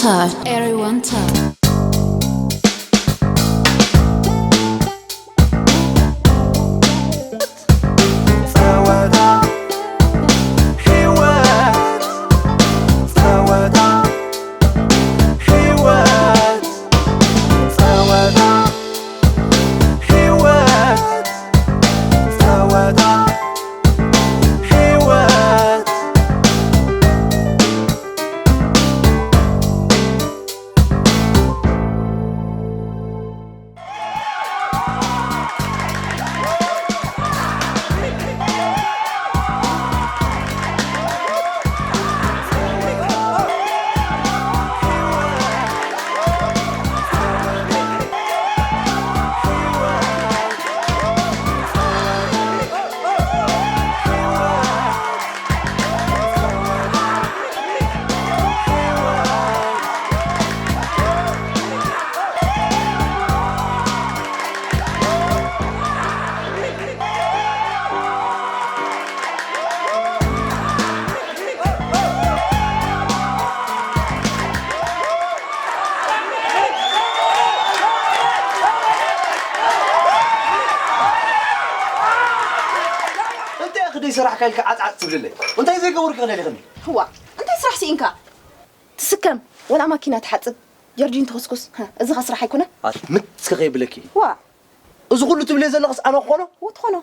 Touch. Everyone touch. እንታይ ኢኺ ደይሰራሕካ ኢልካ ዓጽዓጽ ትብልለይ? እንታይ ዘይገበርኩ ክደሊኽኒ? ህዋ እንታይ ስራሕ ስኢንካ? ትስከም ወላ ማኪና ትሓጽብ ጀርዲን ትኹስኩስ እዚ ኸ ስራሕ ኣይኮነ? ኣቲ ምትኪ ከይብለኪ ዋ እዚ ኩሉ ትብልዮ ዘለኽስ ኣነ ክኾኖ? ወትኾኖ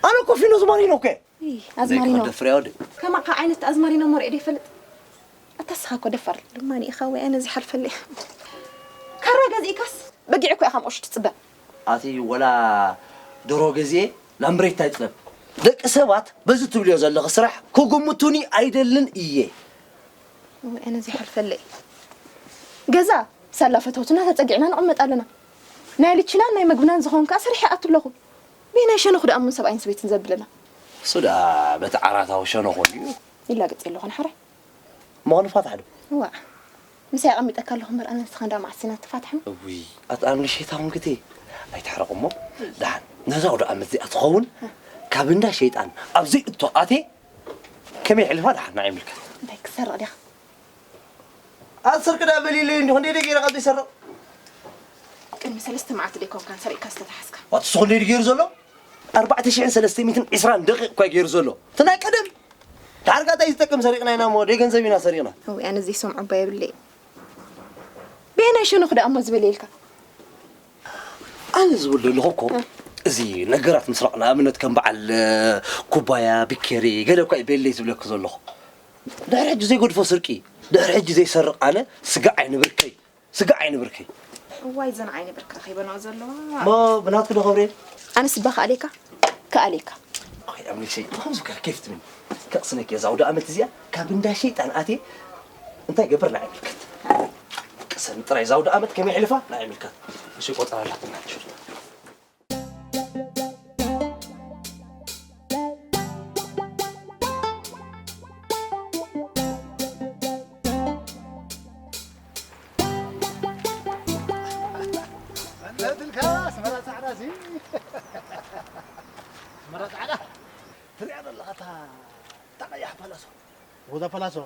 ኣነ እኮ ፊኖ ዝማሪኖ እኮ እየ። ኣዝማሪኖ ዘይኮን ደፍርያ ወደይ። ከማኻ ዓይነት ኣዝማሪኖ እሞ ርኤ ደይፈልጥ። ኣታ እስኻ እኮ ደፋር ድማ ኢኻ ወይ ኣነ ዝሓልፈለይ። ካራ ገዚእካስ በጊዕ እኮ ኢኻ ምቑሽ ትጽበ። ኣቲ ወላ ደሮ ገዚኤ ላምሬታ ይጥለብ። ደቂ ሰባት በዚ ትብልዮ ዘለኺ ስራሕ ክግምቱኒ ኣይደልን እየ። ወይ ኣነ ዘይሓልፈለይ። ገዛ ሳላ ፈተውትና ተጸጊዕና ንቕመጥ ኣለና። ናይ ልችናን ናይ መግብናን ዝኸውን ከኣ ሰሪሐ ኣቱ ኣለኹ። በየናይ ሸነኹ ደኣ እሞ ሰብኣይን ሰበይትን ዘብለና? እሱ ደኣ በቲ ዓራታዊ ሸነኹ እንድዩ። ይላገጽ የለኹን ሓራይ። ምዃኑ ፋታሕ ዶ? ዋዕ ምሳይ ኣቐሚጠካ ኣለኹ እምበር ኣነ ንስኻ እንዳ መዓስ ኢና ተፋትሕና? እውይ ኣቲ ኣምልሸይ እታ ኮንክቲ ኣይትሕረቕ እሞ ደሓን ነዛ ወደ ኣመት እዚኣ ትኸውን ካብ እንዳ ሸይጣን ኣብ ዘይእቶ ኣትየ ከመይ የሕልፋ ደሓን ንዓይ ይምልከት። እንታይ ክሰርቕ ዲኻ? ኣቲ ስርቂ ደኣ በሊለይ እንዲኹ እንዴ ገይረ ካብ ዘይሰርቕ? ቅድሚ ሰለስተ መዓልቲ ደይኮንካን ሰሪቕካ ዝተታሓዝካ? ኣቲ ስኹ እንዴ ገይሩ ዘሎ? ኣርባዕተ ሽሕን ሰለስተ ሚእትን ዕስራን ደቂቕ እኳ ገይሩ ዘሎ እቲ ናይ ቀደም ዳርጋ እንታይ ዝጠቅም ሰሪቕና ኢና እሞ ደይ ገንዘብ ኢና ሰሪቕና። እውይ ኣነ ዘይሰምዖ እባ የብለይ። በየናይ ሸነኹ ደኣ እሞ ዝበለ ኢልካ? ኣነ ዝብል ዘለኹ እኮ እዚ ነገራት ምስራቕ ንኣብነት ከም በዓል ኩባያ፣ ቢኬሪ ገለ እኳ እዩ ቤለይ ዝብለኪ ዘለኹ። ድሕሪ ሕጂ ዘይገድፎ ስርቂ ድሕሪ ሕጂ ዘይሰርቕ ኣነ ስጋዕ ኣይንብርከይ። ስጋዕ ዓይኒ ብርከይ። እዋይ ዘን ዓይኒ ብርክ ረኺበንኦ ዘለዋ። እሞ ብናትኪ ዶ ኸብሬ? ኣነስ እባ ክኣልየካ ክኣልየካ። ኣይ ኣምሊክሰይ ብኸምዚ ከ ኬፍ ትብኒ። ከቕስነኪ እየ እዛ ኣውደ ኣመት እዚኣ ካብ እንዳ ሸይጣን ኣትየ እንታይ ገበር ንዓይ ምልከት። ቅሰኒ ጥራይ እዛ ኣውደ ኣመት ከመይ ኣሕልፋ ንዓይ ምልከት። እሺ ቆጸራ ኣላትና። መለትልካ ኣስመራ ፃዕዳ ሲ ኣስመራ ፃዕዳ ትሪኣ ዘለኻ እታ እታ ቀያሕ ፓላሶ ሮዛ ፓላሶ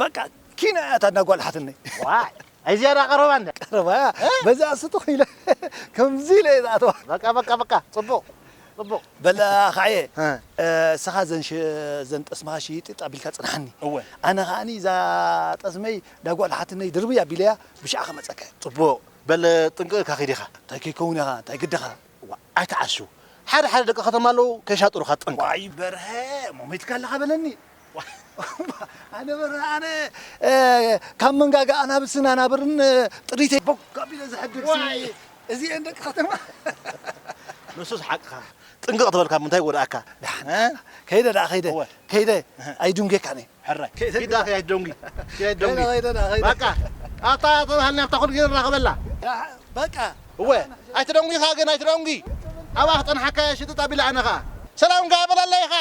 በቃ ኪና እያ እታ እናጓልሓትኒ ዋይ ኣይዚያ ዳ ቀረባ እንደ ቀረባ እያ በዛ ስቱኽ ኢለ ከምዚ ኢለ እየ ዝኣተዋ በቃ በቃ በቃ ፅቡቕ ፅቡቕ በለ ኣኻዕየ እስኻ ዘን ጠስምኻ ሽይጥ ጣቢልካ ፅንሓኒ እወ ኣነ ኸዓኒ እዛ ጠስመይ ዳጓል ሓትነይ ድርብይ ኣቢለያ ብሽዓ ከመፀካ እየ ፅቡቕ በለ ጥንቅቕካ ኺድ ኢኻ እንታይ ከይከውን ኢኻ እንታይ ግድኻ ዋ ኣይትዓሹ ሓደ ሓደ ደቂ ከተማ ኣለዉ ከይሻጥሩኻ ጠንቀቕ ዋይ በርሀ ሞሚትካ ኣለኻ በለኒ ኣነ በርሀ ኣነ ካብ መንጋጋ ኣናብስን ኣናብርን ጥሪተይ ቦግ ኣቢለ ዝሕድግ እዚ እየን ደቂ ከተማ ንሱስ ሓቅኻ ጥንቅቕ ተበልካ ምንታይ ይጎድኣካ ከይደ ደኣ ከይደ ከይደ ኣይድንጌካን እየ ሕራይ ኪዳ ከያት ደንጉ ከያት ደንጉ ከይደ ደኣ ከይደ በቃ ኣታ ተባህልና ኣብታ ኩሉ ግን ራኸበላ በቃ እወ ኣይትደንጉ ኢኻ ግን ኣይትደንጉ ኣብኣ ክጠንሓካ ሽጥጥ ኣቢላ ኣነኻ ሰላም ጋ በለለይ ኢኻ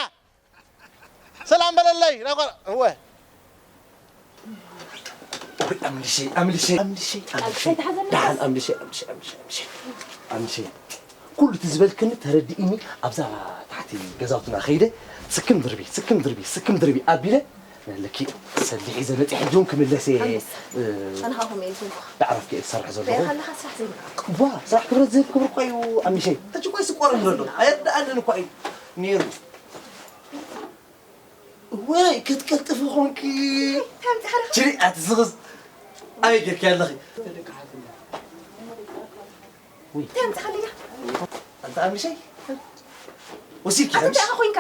ሰላም በለለይ ናቆ እወ ኣምልሸይ ኣምልሸይ ኣምልሸይ ኣምልሸይ ደሓን ኣምልሸይ ኣምልሸይ ኣምልሸይ ኣምልሸይ ኣምልሸይ ኩሉ እቲ ዝበልክኒ ተረዲእኒ ኣብዛ ታሕቲ ገዛውትና ከይደ ስክም ድርቢ ስክም ድርቢ ስክም ድርቢ ኣቢለ ለኪ ሰሊሕ ዘመጽ ሕጂ እውን ክምለስ እየ። ኣንበሳ። እ፣ ኣነ ኸኣ ከምኡ እየ ዝብልኩ። ዳዕረፍኪ እየ ዝሰርሕ ዘለኹ። ሪእኻ ኣለኻ ስራሕ ዘይምንዓቕ። ዋ፣ ስራሕ ክብረት ዝህብ ክብሪ እኮ እዩ ኣሚሸይ። ሕጂ እኮ ይስቆር ዘሎ። ኣየርድኣንን እኮ እዩ ነይሩ። ወይ ክትቀልጥፊ ኾንኪ። እንታይ ኣምጺእካ ደኣ? ችሪ ኣቲ ዝኽዝ ኣበይ ጌርኪ ኣለኺ? እንታይ ኣምጺእካ ኣለኻ? ኣንተ ኣምሪሸይ ወሲድኪ ኣንተ እንታይ ኮንካ?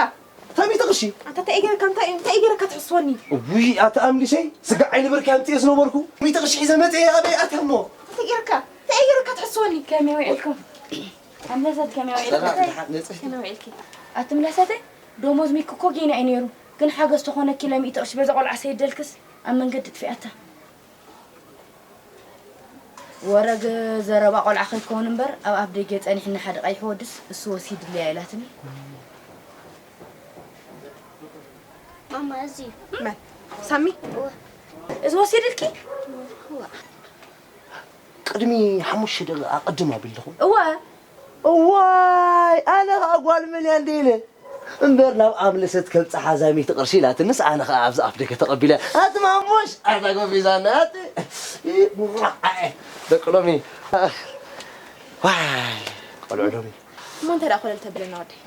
እንታይ ሚእቲ ቅርሺ? ኣንተ እንታይ ገይርካ እንታይ እንታይ ገይርካ ትሕስወኒ? ውይ ኣቲ ኣምሪሸይ ስጋ ዓይኒ ብርኪ ኣምጺኤ ዝነበርኩ ሚእቲ ቅርሺ ሒዘ መጽኤ ኣበይ ኣትያ እሞ? እንታይ ገይርካ እንታይ ገይርካ ትሕስወኒ? ከመይ ውዒልኩም? ኣምለሰት ከመይ ውዒልኩም? ሰላም ድሓን መጽእኪ? ከመይ ውዒልኪ? ኣቲ ምለሰተይ ደሞዝ ሚኪ እኮ ጌና እዩ ነይሩ፣ ግን ሓገዝ ተኾነኪ ኢለ ሚእቲ ቅርሺ በዛ ቆልዓ ሰይደልክስ ኣብ መንገዲ ጥፊኣታ። ወረግ ዘረባ ቆልዓ ከይከውን እምበር ኣብ ኣፍ ደገ ጸኒሕኒ ሓደ ቀይሕ ወድስ እሱ ወሲድለያ ኢላትኒ። ማማ፣ እዚ መን? ሳሚ? እወ። እዚ ወሲድልኪ? እወ። ቅድሚ ሓሙሽተ ደቂቕ ኣቐድም ኣቢለኹም። እወ። እዋይ፣ ኣነ ኸኣ ጓል መን እያ እንደ ኢለ። እምበር ናብ ኣምለሰት ከብጽሓ እዛ ሚእቲ ቅርሺ ኢላትንስ፣ ኣነ ኸኣ ኣብዚ ኣፍ ደገ ተቐቢለ። ኣቲ ማሙሽ፣ ኣታ ጎቢዛና፣ ኣቲ። ደቂ ሎሚ። ዋይ፣ ቆልዑ ሎሚ። እሞ እንታይ ደኣ ኮለል ተብለና ወደይ?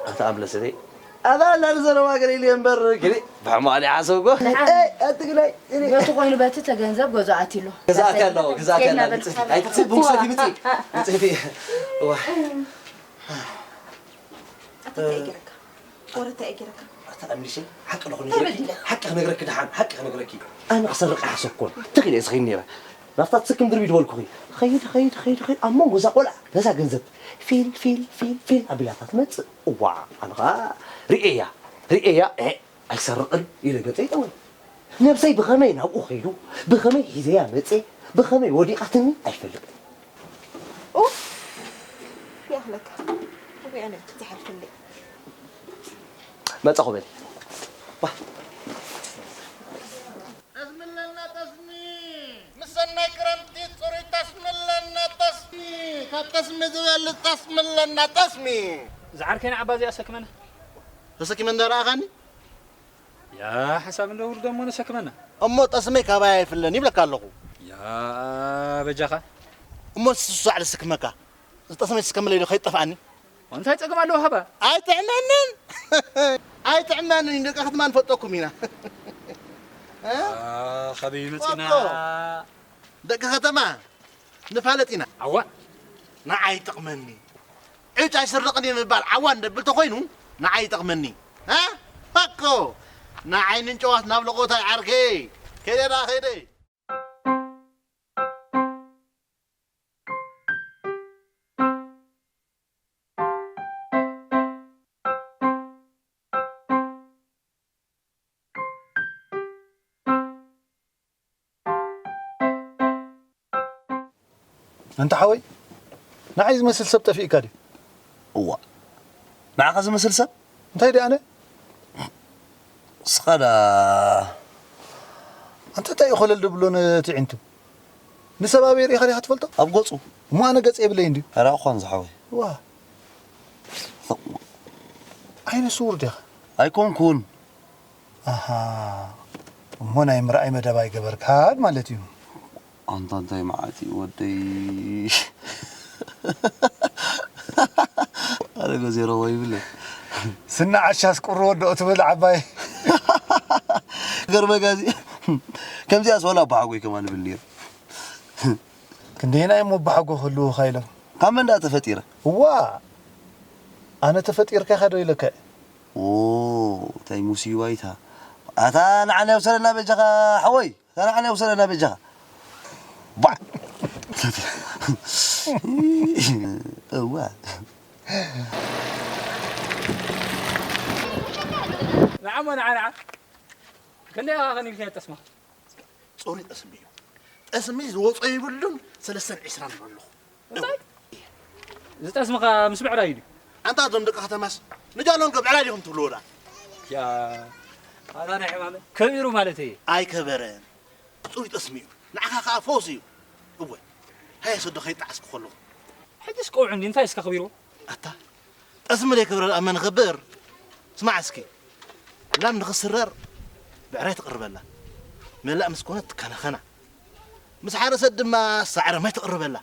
ኣታ ኣምለሰተይ። ኣታ ኣላ ንዘረባ ገለ ኢለ እምበር፣ ገለ ብሕማቕ እየ ሓሰብኩ። ንዓ። ኤይ፣ ኣቲ ግዳይ፣ እኔ። በቲ ኮይኑ በቲ ተገንዘብ ገዛኣት ኢሉ። ገዛኣት ኣሎ፣ ገዛኣት ከይድና ኣላ፣ በል። ንጽህቲ። ኣይትጽህቲ፣ ብውሰቲ፣ ምጽኢ። ንጽህቲ። እዋ። ኣታ እንታይ ገይረካ? ወረ እንታይ ገይረካ? ኣታ ኣምሊሸይ፣ ሓቂ ዶ እንታይ ክነግረኪ? በዲለ? ሓቂ ክነግረኪ ደሓን፣ ሓቂ ክነግረኪ። ኣነ ክሰርቕ ኣይሓሰብኩን። ተኺለ እየ ዝኸይድ ነይረ። ናብታ ትስክም ድርቢ ድበልኩኺ። ኸይድ፣ ኸይድ፣ ኸይድ፣ ኸይድ። ኣብ መንጎ እዛ ቆልዓ ነዛ ገንዘብ ፊል፣ ፊል፣ ፊል፣ ፊል ኣቢላታ ትመጽእ። እዋእ፣ ኣነ ኸኣ ርእየያ፣ ርእየያ፣ ኤ፣ ኣይሰርቕን ኢለ ገጸይ ጠወይ። ነብሰይ ብኸመይ ናብኡ ኸይዱ፣ ብኸመይ ሒዘያ መጽየ፣ ብኸመይ ወዲቓትኒ ኣይፈልጥን። ኡፍ! ይኣኽለካ። ኣበይ ኣነ ዝሓልፈለይ? መጻኹ በሊ። ዋ። ጠስሚ ኣለና ጠስሚ። ምስ ሰናይ ክረምቲ ጽሩይ ጠስሚ ኣለና ጠስሚ። ካብ ጠስሚ ዝበልጽ ጠስሚ ኣለና ጠስሚ። እዛ ዓርከይ ንዓባ እዚኣ ሰክመና። ተሰኪመ እንዳ ረኣኻኒ? ያ ሓሳብ እንዶ ውርዶ እሞ ንሰክመና። እሞ ጠስመይ ካባይ ኣይፍለን ይብለካ ኣለኹ። ያ በጃኻ። እሞ ንሱ ሳዕ ልስክመካ። እዚ ጠስመይ ስከመለይ ዶ ከይጠፍኣኒ? እንታይ ጸገም ኣለዎ ሃባ? ኣይጥዕመንን። ኣይጥዕመንን፣ ደቂ ከተማ ንፈልጠኩም ኢና። እ? አ፣ ካበይ መጺና? ፎቶ። ደቂ ከተማ ንፋለጥ ኢና። ኣዋ። ንዓይ ይጠቕመኒ። ዕጭ ኣይስረቕን እየ ምባል ዓዋን ደብል ተኾይኑ ንዓይ ይጠቕመኒ። እ? ፋኮ። ንዓይ ንንጨዋት ናብ ለቖታይ ዓርከይ። ከይደ ደኣ ከይደ። ኣንታ ሓወይ፣ ንዓይ ዝመስል ሰብ ጠፊእካ ድዩ? እዋ፣ ንዓኻ ዝመስል ሰብ? እንታይ ደኣ ኣነ? ንስኻ ደኣ ኣንታ እንታይ እዩ ኾለል ድብሎ ነቲ ዒንቱ? ንሰብ ኣበይ ርኢኻ ዲኻ ትፈልጦ? ኣብ ገጹ። እሞ ኣነ ገጽ የብለይን ድዩ? ኧረ እኳን ዝሓወይ። ዋ። ዓይነ ስውር ዲኻ? ኣይኮንኩን። ኣሃ። እሞ ናይ ምርኣይ መደብ ኣይገበርካን ማለት እዩ። ኣንታ እንታይ መዓት እዩ ወደይ? ኣረ ገዜሮ ወይ ብለ። ስና ዓሻስ ቁሪ ወደኦ ትብል ዓባይ። ገርመ ጋዚ። ከምዚኣስ ወላ ኣባሓጎይ ከማን ይብል ነይሩ። ክንደየናይ እሞ ኣባሓጎ ክህልውኻ ኢሎም። ካብ መን ደኣ ተፈጢረ? እዋ፣ ኣነ ተፈጢርካ ኢኻ ዶ ኢለካ እየ? ኦ፣ እንታይ ሙሲባ ኢታ። ኣታ ንዓና የውሰደና በጃኻ ሓወይ፣ ኣታ ንዓና የውሰደና በጃኻ። ባዕ። እዋ። ንዓሞ ንዓ ንዓ። ክንደይ ኢኻ ከኒልካ ጠስማ? ጽሩይ ጠስሚ እዩ። ጠስሚ ዝወጾ ይብሉን ሰለስተን ዕስራን ኣለኹ። እንታይ? እዚ ጠስምኻ ምስ ብዕራይ ድዩ? ኣንታ እዞም ደቂ ከተማስ ንጃኖን ከ ብዕራይ ዲኹም ትብልዎ ደኣ? ያ፣ ኣታ ናይ ሕማመ ከቢሩ ማለት እየ። ኣይከበረን። ጽሩይ ጠስሚ እዩ። ንዓኻ ከኣ ፈውሲ እዩ። እወ። ሃየ ሰዶ ከይጠዓስኩ ከለኹ። ሕጅስ ቀውዒ እንዲ እንታይ እስከ ከቢሩ? ኣታ ጠስሚ ዘይከብረ ደኣ መን ይኸብር? ስማዕ እስኪ፣ ላም ንኽስረር ብዕራይ ትቕርበላ። መላእ ምስ ኮነት ትከናኸና። ምስ ሓረሰት ድማ ሳዕሪ ማይ ትቕርበላ።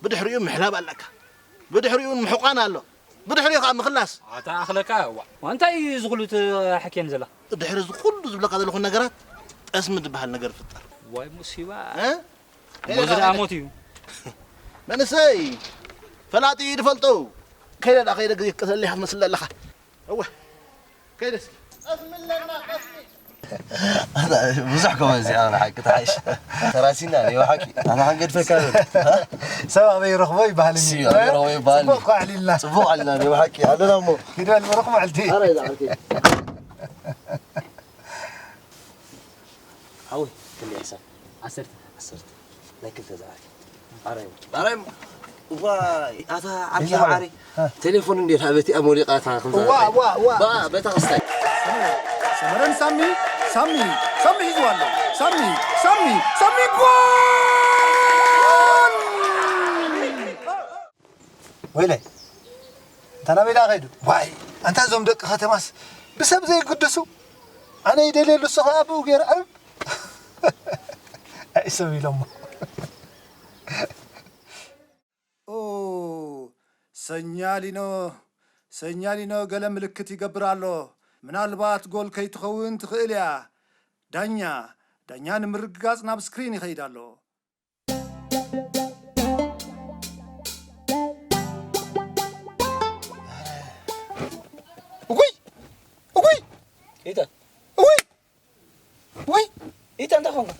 ብድሕሪኡ ምሕላብ ኣለካ። ብድሕሪኡ ምሕቋን ኣሎ። ብድሕሪኡ ከዓ ምኽላስ። ኣታ ኣኽለካ፣ ዋ። ዋ፣ እንታይ እዩ እዚ ኩሉ ትሓክየን ዘላ? ድሕሪ እዚ ኩሉ ዝብለካ ዘለኹ ነገራት፣ ጠስሚ ዝበሃል ነገር ይፍጠር። ዋይ ሙሲባ። እ? እሞ እዚ ደኣ ሞት እዩ። መንእሰይ፣ ፈላጢ እዩ ዝፈልጦ። ከይደ ደኣ ከይደ ግዜ ክትቀተለይ ኢኻ ትመስል ኣለኻ። እወ፣ ከይደ እስኪ። ጠስሚ ኣለና፣ ጠስሚ። ኣታ፣ ብዙሕ ኮመን እዚኣ ንሓቂ ትሓይሽ። ተራሲና፣ ናይ ብሓቂ። ኣታ ሓንገድፈካ ዶ? ሰብ ኣበይ ረኽቦ ይበሃል። ሲ፣ ኣበይ ረኽቦ ይበሃል። ጽቡቕ እኮ ኣዕሊልና። ጽቡቕ ኣዕሊልና፣ ናይ ብሓቂ። ኣለና እሞ። ኪዶ ኣልበረኹ መዓልቲ። ኣረ፣ ይዛ ዓርከይ። ሓወይ፣ ክንደይ ሕሳብ? ዓሰርተ። ዓሰርተ። ናይ ክልተ ዝዓርከይ። ኣራይ። ኣራይ። እዋ፣ ኣታ ዓርከይ እዋ። ዓሪ። ሃ። ቴሌፎን እንዴት ሃበቲ ኣሞሊቃታ ከም እዋ፣ ዝዓርከይ። እዋ፣ እዋ። ባ፣ በታ ክስታይ። ሰመረን ሳሚ፣ ሳሚ፣ ሳሚ ሒዝዋ ኣሎ። ሳሚ፣ ሳሚ፣ ሳሚ ጎል! ወይለይ፣ እንታ ናበይ ደኣ ከይዱ? ዋይ፣ ኣንታ እዞም ደቂ ከተማስ ብሰብ ዘይግደሱ። ኣነ ይደልየሉ፣ ንሱ ኸኣ ብኡ ገይሩ ዕብ። ኣይ ሰብ ኢሎሞ። ኦ፣ ሰኛሊኖ፣ ሰኛሊኖ ገለ ምልክት ይገብር ኣሎ። ምናልባት ጎል ከይትኸውን ትኽእል እያ። ዳኛ፣ ዳኛ ንምርግጋጽ ናብ ስክሪን ይኸይድ ኣሎ። እጉይ! እጉይ! ኢታ። እጉይ! እጉይ! ኢታ፣ እንታይ ኾንካ?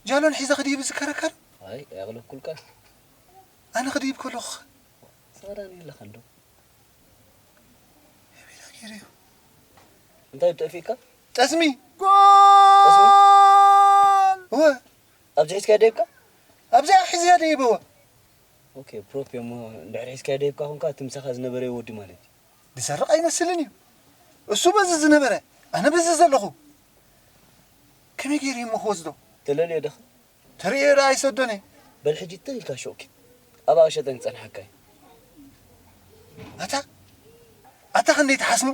ጃሎን ሒዘ ክድይብ ዝከረከር? ኣይ፣ ኣያቕለኩልካ። ኣነ ክድይብ ከለኹ። ሰራን የለኻ እንዶ። የቤላ ገይረዮ። እንታይ ጠፊእካ? ጠስሚ። ጎል! እወ። ኣብዚ ሒዝካዮ ደይብካ? ኣብዚኣ ሒዝያ ደይበዋ። ኦኬ፣ ፕሮፕ እሞ እንድሕር ሒዝካዮ ደይብካ ኾንካ፣ እቲ ምሳኻ ዝነበረ ይወዲ ማለት እዩ። ዝሰርቕ ኣይመስልን እዩ። እሱ በዚ ዝነበረ፣ ኣነ በዚ ዘለኹ። ከመይ ገይሩ እሞ ክወስዶ? ተለልዮ ደኸ? ተርእዮ ደኣ ኣይሰዶን እየ። በል ሕጂ ትኽ ኢልካ ሹቕ ኪድ። ኣብኣ ሸጠን ክጸንሓካ እዩ። ኣታ፣ ኣታ ክንደይ ትሓስሙ?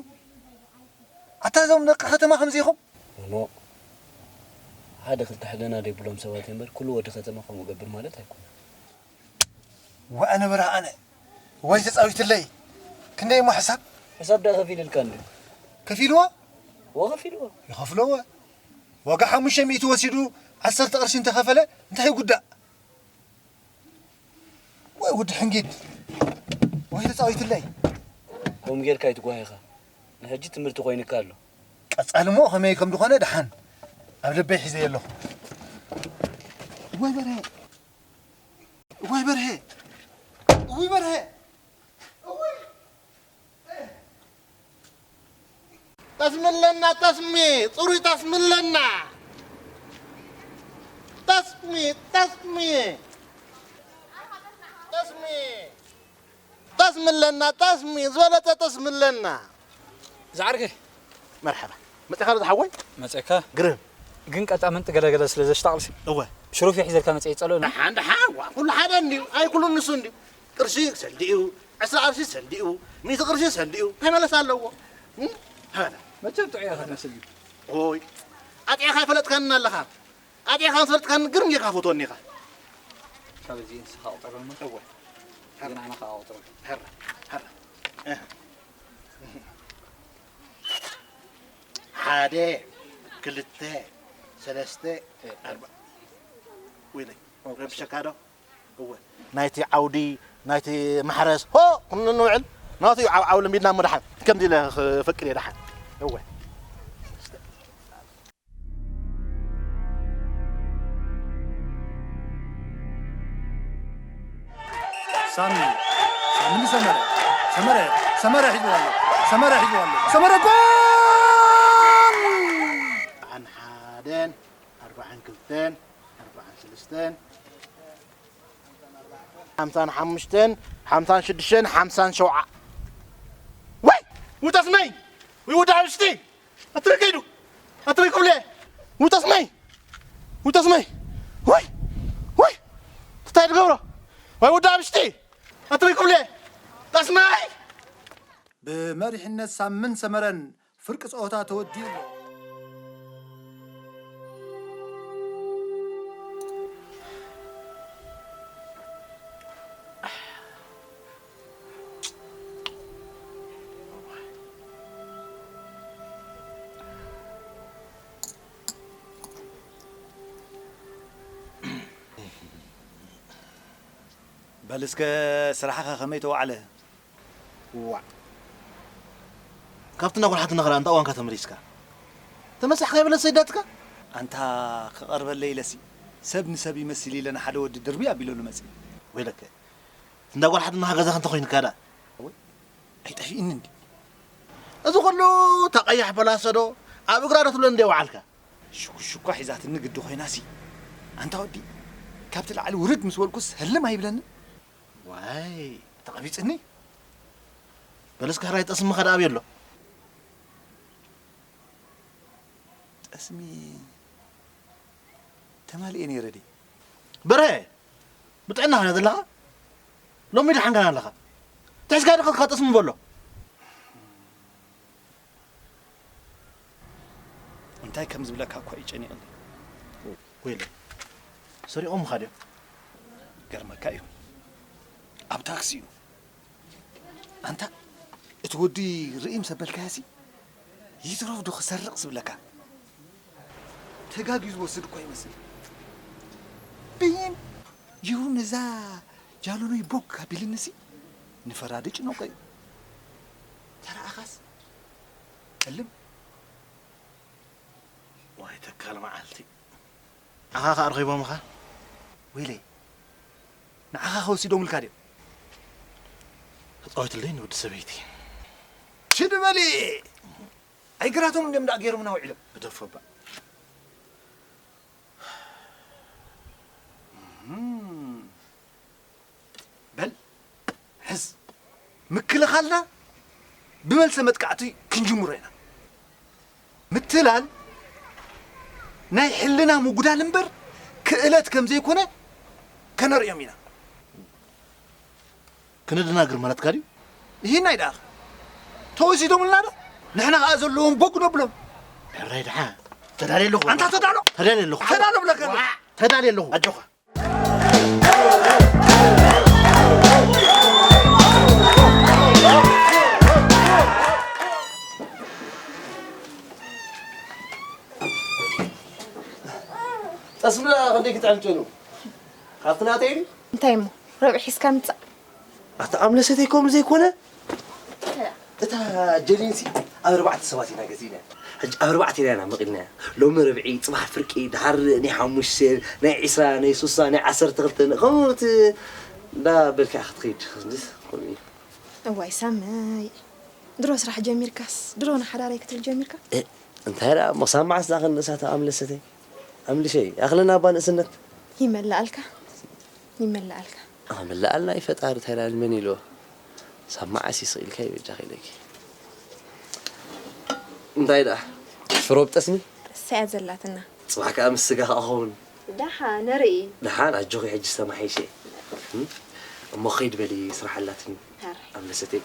ኣታ እዞም ደቂ ከተማ ከምዚ ኢኹም? እሞ፣ ሓደ ክልተ ሕደና ደይብሎም ሰባት እምበር፣ ኩሉ ወዲ ከተማ ከምኡ ገብር ማለት ኣይኮነን። ወኣነ በራ ኣነ። ወይ ተጻዊትለይ። ክንደይ እሞ ሕሳብ? ሕሳብ ደኣ ከፊልልካ እንድዩ። ከፊልዎ? እዎ ከፊልዎ። ይኸፍልዎ። ዋጋ ሓሙሽተ ሚእቲ ወሲዱ ዓሰርተ ቅርሺ እንተኸፈለ እንታይ ይጉዳእ? ወይ ውድ ሕንጊድ። ወይ ተጻዊትለይ። ከምኡ ጌርካ ኣይትጓሂኻ። ንሕጂ ትምህርቲ ኮይኑካ ኣሎ። ቀጻሊ እሞ ከመይ ከም ዝኾነ ደሓን ኣብ ልበይ ሒዘዮ ኣለኹ። ወይ በርሄ። እዋይ በርሄ! እውይ በርሄ! እውይ! ጠስሚ ኣለና፣ ጠስሚ! ጽሩይ ጠስሚ ኣለና! ጠስሚ! ጠስሚ! ጠስሚ! ጠስሚ ኣለና፣ ጠስሚ! ዝበለጸ ጠስሚ ኣለና! ዝዓርከይ። መርሓባ። መጺኻ ዶ ዝሓወይ? መጺእካ። ግርም። ግን ቀጣ ምንጢ ገለገለ ስለ ዘሽጣቕልሲ። እወ። ሽሩፍ ሒዘልካ መጺአ ይጸልኦ ነው። ደሓን፣ ደሓን፣ ዋ፣ ኩሉ ሓደ እንድዩ። ኣይ፣ ኩሉ ንሱ እንድዩ። ቅርሺ ሰልዲኡ፣ ዕስራ ቅርሺ ሰልዲኡ፣ ሚእቲ ቅርሺ ሰልዲኡ፣ እንታይ መለሳ ኣለዎ? እም? ሃላ። መቸም ጥዑይ ኢኻ ትመስል ግን። ኦይ፣ ኣጥዒኻ ኣይፈለጥካንን ኣለኻ። ኣጥዒኻ ምስ ፈለጥካኒ ግርም ጌርካ ፈትወኒ ኢኻ። ካብ እዚ እንስኻ ቁጠረልና። እወ። ግን ኣነ ኸኣ ቁጠረሉ። ሃራ፣ ሃራ። እህ። ሓደ፣ ክልተ፣ ሰለስተ፣ ኣርባ። ወይለይ፣ ረብሸካ ዶ? እወ። ናይቲ ዓውዲ፣ ናይቲ ማሕረስ፣ ሆ! ክንውዕል፣ ናቱ ዓው ዓው ለሚድና እሞ ደሓን። ከምዚ ኢለ ክፈቅድ እየ ደሓን። እወ። ሳሚ፣ ሳሚ ንሰመረ። ሰመረ፣ ሰመረ ሒዝዎ ኣሎ። ሰመረ ሒዝዎ ኣሎ። ሰመረ ጎል! ኣርብዓን ሓደን፣ ኣርብዓን ክልተን፣ ኣርብዓን ሰለስተን፣ ሓምሳን ሓሙሽተን፣ ሓምሳን ሽዱሽተን፣ ሓምሳን ሸውዓ። ወይ! ውይ ጠስመይ! ወይ ወዲ ሓብሽቲ! ኣትበይ ከይዱ! ኣትበይ ክብለ! ውይ ጠስመይ! ውይ ጠስመይ! ወይ! ወይ! እንታይ ትገብሮ? ወይ ወዲ ሓብሽቲ! ኣትበይ ክብለ! ጠስመይ! ብመሪሕነት ሳምን ሰመረን ፍርቂ ጸወታ ተወዲኡ ኣሎ። በል እስከ ስራሕኸ ከመይ ተዋዕለ? ዋዕ። ካብቲ እንዳጓልሓትና ኸላ እንታ እዋንካ ተመሊስካ? ተመሳሕካ ይበለ ሰይዳትካ? ኣንታ ክቐርበለይ ኢለሲ ሰብ ንሰብ ይመስል ኢለ ንሓደ ወዲ ድርቢ ኣቢለሉ መጺእ። ወይለከ። እንዳ ጓልሓትና ገዛኻ እንተ ኾይንካ ደኣ? ወይ ኣይጠፊእኒ እንዲ። እዚ ኹሉ እታ ቀያሕ በላሶ ዶ ኣብ እግራ ዶ ትብሎ እንደ ወዓልካ? ሽኩሽኳ ሒዛትኒ ግዲ ኮይናሲ። ኣንታ ወዲ፣ ካብቲ ላዕሊ ውርድ ምስ በልኩስ ህልም ኣይብለኒ። ዋይ፣ ተቐቢጽኒ። በለስ ካራይ ጠስሚ ኸዳ ኣበይ ኣሎ? ጠስሚ ተማሊኤ ነይረ ድየ? በርሀ፣ ብጥዕና ኸና ዘለኻ? ሎሚ ደሓን ኸና ኣለኻ? ትሕዝካ ዶ ኸድካ ጠስሚ በሎ? እንታይ ከም ዝብለካ እኳ እዩ ጨኒቕኒ። ወይለ፣ ሰሪቖምኻ ድዮም? ገርመካ እዩ። ኣብ ታክሲ እዩ። ኣንታ፣ እቲ ወዲ ርእይ ምስ ኣበልካዮሲ፣ ይትረፍ ዶ ክሰርቕ ዝብለካ? ተጋግዩ ዝወስድ እኳ ይመስል። ብይን ይሁን እዛ ጃለኖይ ቦግ ኣቢልንሲ፣ ንፈራዲ ጭነቆ እዩ። ተረኣኻስ፣ ጠልም። ዋይ ተካል መዓልቲ። ኣኻ ኸኣ ኣርኺቦምኻ? ወይለይ፣ ንዓኻ ከወሲዶምልካ ድዮም? ተጻወትለይ ንወዲ ሰበይቲ። ችድ በሊ! ኣይግራቶም እንድዮም ደኣ ገይሮምና ውዒሎም። ግደፎ እባ። እም። በል፣ ሕዝ። ምክልኻልና ብመልሰ መጥቃዕቲ ክንጅምሮ ኢና። ምትላል ናይ ሕልና ምጉዳል እምበር ክእለት ከም ዘይኮነ ከነርእዮም ኢና። ክነደናግር ማለትካ ድዩ? ይህናይ ደኣ ተወሲዶምልና ዶ? ንሕና ኸኣ ዘለዎም ቦግ ነብሎም። ሕራይ ደሓ። ተዳልየ ኣለኹ። ኣንታ ተዳሎ። ተዳልየ ኣለኹ። ተዳሎ ብለካ ኣለኹ። ዋዕ! ተዳልየ ኣለኹ። ኣጆኻ። ጠስሚ ደኣ ክንደይ ክትዕምጭ ነው? ካብቲ ናተይ ድዩ? እንታይ እሞ? ረብዒ ሒዝካ ምጻእ። ኣታ ኣምለሰተይ ከምኡ ዘይኮነ? እታ ጀሊንሲ ኣብ ኣርባዕተ ሰባት ኢና ገዚእና። ሕጂ ኣብ ኣርባዕተ ኢና መቒልናያ። ሎሚ ርብዒ፣ ጽባሕ ፍርቂ፣ ድሓር ናይ ሓሙሽተ፣ ናይ ዒስራ፣ ናይ ሱሳ፣ ናይ ዓሰርተ ክልተ፣ ከምኡ እቲ እንዳ በልካ ክትኸይድ። ከምኡ እዩ። እዋይ ሳመይ፣ ድሮ ስራሕ ጀሚርካስ፣ ድሮ ንሓዳረይ ክትብል ጀሚርካ? እ፣ እንታይ ደኣ፣ ሞሳማዕስ ዛኸን ንእሳተ ኣምለሰተይ። ኣምልሸይ፣ ኣኽለና እባ ንእስነት። ይመልኣልካ፣ ይመልኣልካ። ኣመልኣልና እዩ ፈጣሪ፣ እንታይ ደኣ መን ኢልዎ? ሳብ መዓስ እዩ ስቕ ኢልካ እዩ በጃኺ ኢለኪ። እንታይ ደኣ? ሽሮ ብጠስሚ? እሳ እያ ዘላትና። ጽባሕ ከኣ ምስ ስጋ ከኣ ክኸውን። ደሓ፣ ንርኢ። ደሓን፣ ኣጆኺ ሕጂ ዝተማሓየሸ። እም? እሞ ኸይድ በሊ ስራሕ ኣላትኒ። ኣረ። ኣምለሰተይ።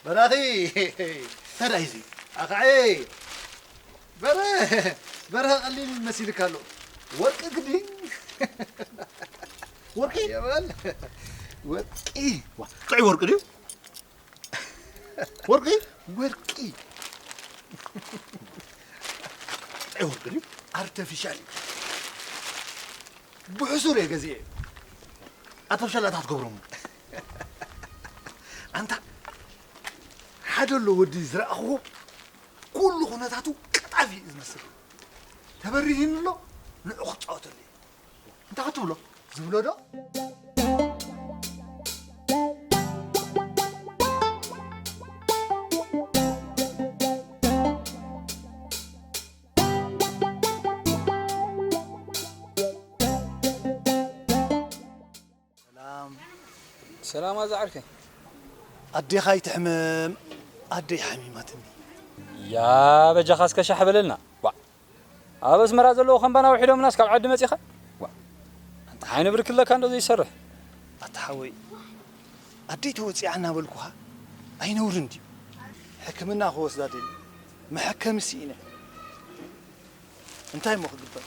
በራኺ! እንታይ ደኣ እዚ? ኣኻዒ! በረ-፣ በርሀ ቀሊል መሲልካ ኣሎ። ወርቂ ግዲ! ወርቂ? የበል። ወርቂ! ዋ፣ ጥዑይ ወርቂ ድዩ? ወርቂ? ወርቂ። ጥዑይ ወርቂ ድዩ? ኣርተፊሻል እዩ። ብሕሱር እየ ገዚኤ። ኣርተፊሻል ኣታ ክትገብሮም። ኣንታ ሓደ ኣሎ ወዲ ዝረኣኽዎ ኩሉ ኩነታቱ ቀጣፊ እዩ ዝመስል። ተበሪህኒ ኣሎ፣ ንዑ ክጻወተሉ እየ። እንታይ ክትብሎ? ዝብሎ ዶ? ሰላም። ሰላም ኣዛ ዓርከይ። ኣዴኻ ኣይትሕመም፣ ኣደይ ሓሚማትኒ። ያ በጃኻ እስከ ሻሕ በለልና። ዋ፣ ኣብ ኣስመራ ዘለዉ ከም ባና ውሒዶምናስ ካብ ዓዲ መጺኻ? ዋ፣ ኣንታ ሓይኒ ብርክለካ እንዶ ዘይሰርሕ። ኣታ ሓወይ፣ ኣደይ ተወጺኣ እናበልኩኻ ኣይነውርን ድዩ? ሕክምና ክወስዳ ደልየ፣ መሐከሚ ስኢነ። እንታይ እሞ ክግበር?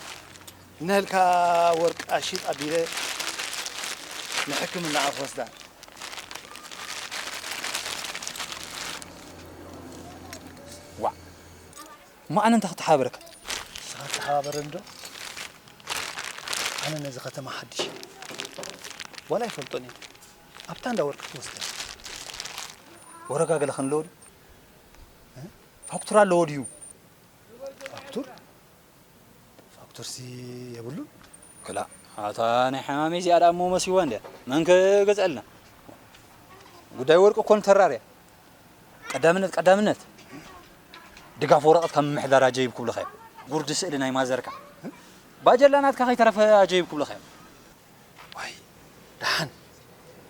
እናልካ ወርቂ ኣሽይጥ ኣቢለ ንሕክምና ክወስዳ። ዋዕ! እሞ ኣነ እንታይ ክተሓባበረካ? ንስኻ ተሓባበረኒ ዶ? ኣነ ነዚ ከተማ ሓድሽ እየ። ዋላ ኣይፈልጦን እየ። ኣብታ እንዳ ወርቂ ክትወስዳ። ወረጋ ገለ ክንለዎ ድዩ? እ? ፋክቱራ ኣለዎ ድዩ? ፋክቱር? ፋክቱርሲ የብሉን። ክላ፣ ኣታ ናይ ሓማመይ እዚኣ ደኣ እሞ መሲዋ እንድያ። መን ክገዝኣልና? ጉዳይ ወርቂ እኮ ንተራርያ። ቀዳምነት፣ ቀዳምነት። ድጋፍ ወረቐት ካብ ምምሕዳር ኣጀይብ ክብሉኻ እዮም። ጉርዲ ስእሊ ናይ ማዘርካ። ባጀላ ናትካ ከይተረፈ ኣጀይብ ክብሉኻ እዮም። ዋይ፣ ደሓን፣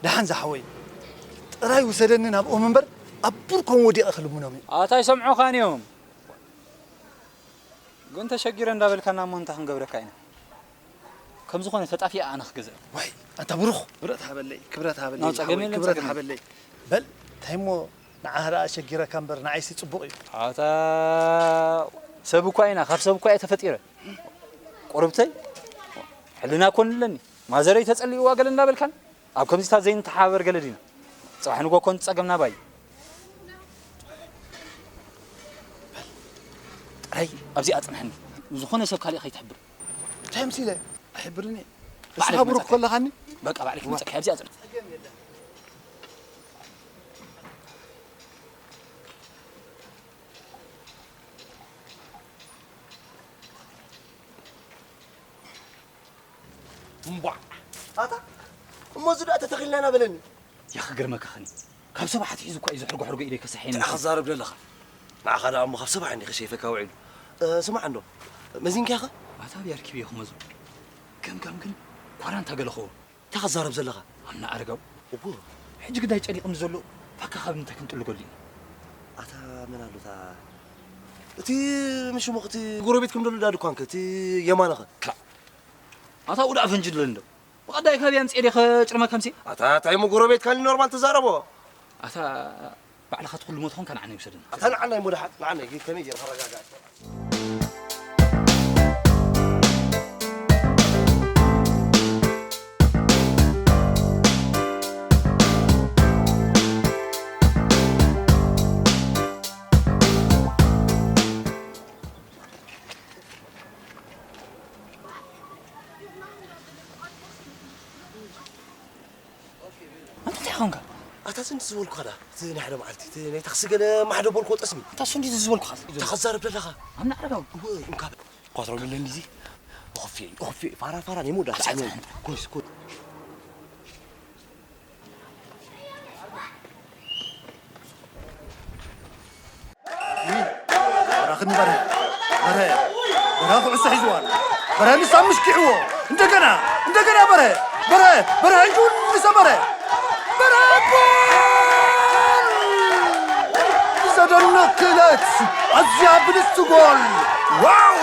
ደሓን ዝሓወይ። ጥራይ ውሰደኒ ናብኦም እምበር ኣብ ቡርኮም ወዲቐ ክልምኖም እየ። ኣታ ኣይሰምዑኻን እዮም። ግን ተሸጊረ እንዳበልካና እሞ እንታይ ክንገብረካ ኢና? ከም ዝኾነ ተጣፊኣ ኣነ ክገዝእ። ዋይ፣ ኣንታ ብሩኽ፣ ክብረት ሃበለይ፣ ክብረት ሃበለይ፣ ናብ ጸገም ሓወይ፣ የለን ክብረት ጸገም። ሃበለይ። በል፣ እንታይ እሞ ንዓኻ ደኣ ኣሸጊረካ እምበር ንዓይሲ ጽቡቕ እዩ። ኣታ ሰብ እኳ ኢና፣ ካብ ሰብ እኳ እየ ተፈጢረ። ቁርብተይ፣ ሕልና ኮን ኣለኒ። ማዘረይ ተጸሊእዋ ገለ እንዳበልካን ኣብ ከምዚታት ዘይንተሓባበር ገለ ዲና? ጽባሕ ንግሆ ኮን ጸገም ናባይ። ጥራይ ኣብዚኣ ጽንሐኒ። ዝኾነ ሰብ ካሊእ ከይትሕብር። እንታይ ምሲለ? ኣይሕብርን እየ። ባዕለይ ንስኻ ብሩኽ ክመጸካ። ከለኻኒ? በቃ ባዕለይ ዋ። ክመጸካ ኣብዚኣ ጽንሕ። እምቧዕ! ኣታ እሞ እዚ ደኣ ተተኺልና ኢና በለኒ። ያኺ ግርመካ ኸኒ። ካብ ሰብ ኣትሒዙ እኳ እዩ ዝሕርጎ ሕርጎ ኢለይ ከሳሕየኒ። እንታይ ክዛረብ ደለኻ? ንዓኻ ደኣ እሞ ካብ ሰብ ዓይኒ ከሸይፈካ ውዒሉ። እ፣ ስማዕ እንዶ፣ መዚንካዮ ኸ? ኣታ ኣብይ ኣርኪበዮ ክመዞ። ገምጋም ግን ኳራንታ ገለ ኸዎ። እንታይ ክዛረብ ዘለኻ? ኣምና ኣረጋው። እዎ። ሕጂ ግዳይ ጨኒቕኒ ዘሎ፣ ታካ ካብ ምንታይ ክንጥልገሉ ኢና? ኣታ መን ኣሎ እታ፣ እቲ ምሽ እሞ እቲ ጎረቤትኩም ዘሎ ዳ ድኳንከ፣ እቲ የማነኸ? ክላእ። ኣታ ውዳእ ፈንጂ ኣለኒ ዶ? ብቐዳይ ካበይ ኣምጽኤ ድየ ከጭርመካ ምሴ? ኣታ እንታይ እሞ ጎረቤትካ ኖርማል ተዛረቦ። ኣታ ባዕልኻ ትኹሉ ሞት ኾንካ ንዓና ይውሰደና። ኣታ ንዓና እሞ ደሓን፣ ንዓና ግን ከመይ ጌርካ ረጋጋእካ? ኣንታ እንታይ ኾንካ? ኣታ ስንዲ ዝበልኩኻ ዳ፣ እቲ ናይ ሓደ መዓልቲ፣ እቲ ናይ ታክሲ ገለ ማሕደር በልኩዎ ጠስሚ። ኣታ ስንዲ ዝበልኩኻ? እንታይ ክዛረብ ደለኻ? ኣምና ኣረጋዊ። እወ፣ እንካ በል። ኳትሮ ገለ እንዲዚ? ኦፊ፣ ኦፊ፣ ፋራ፣ ፋራ፣ ናይ መወዳእታ። ጻዕጻዕ። ኮይስ፣ ኮይስ። በራኽኒ በርሀ፣ በርሀ፣ በርሀ ኩዕሶ ሒዝዋ ኣሎ። በርሀ ንሳ ምሽኪዕዎ። እንደገና፣ እንደገና በርሀ፣ በርሀ፣ በርሀ ሕጂ እውን ንሳ በርሀ። በርሀ ጎል! ብዘደንቕ ክእለት ኣዝያ ብልጽቲ ጎል! ዋው!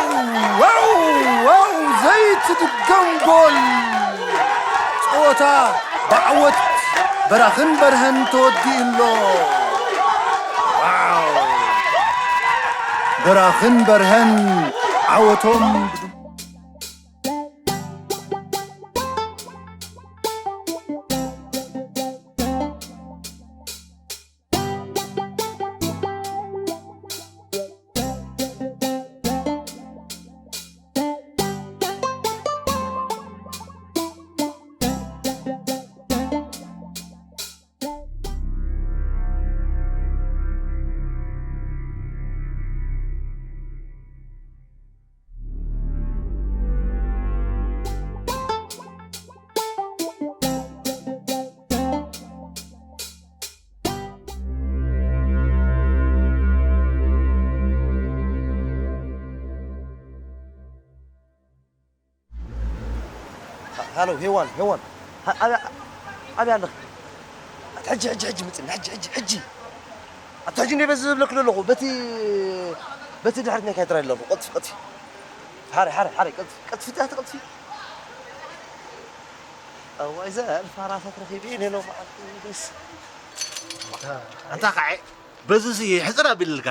ዋው! ዋው! ዘይትድገም ጎል! ጸወታ ብዓወት በራኽን በርሀን ተወዲኡ ኣሎ። ዋው! በራኽን በርሀን ዓወቶም ብድም- ሃ-፣ ሃሎ፣ ሄዋን፣ ሄዋን። ሃ-፣ ኣበይ፣ ኣበይ ኣለኺ? ሕጂ ሕጂ ሕጂ ምጽኒ ሕጂ ሕጂ ሕጂ ኣታ ሕጂ እንደ በዚ ዝብለክ ዘለኹ በቲ በቲ ድሕርት ናይ ካይትራ ኣለኹ። ቀጥፊ ቀጥፊ ሓሪ ሓሪ ሓሪ ቀጥፊ ቀጥፊ ታ ቀጥፊ ኣዋይ ዘ ኣልፋራታት ረኺበ እኔ ሎማዓንቲ ደስ ኣንታ ኸዓ በዚ ሲ ሕፅር ኣቢልልካ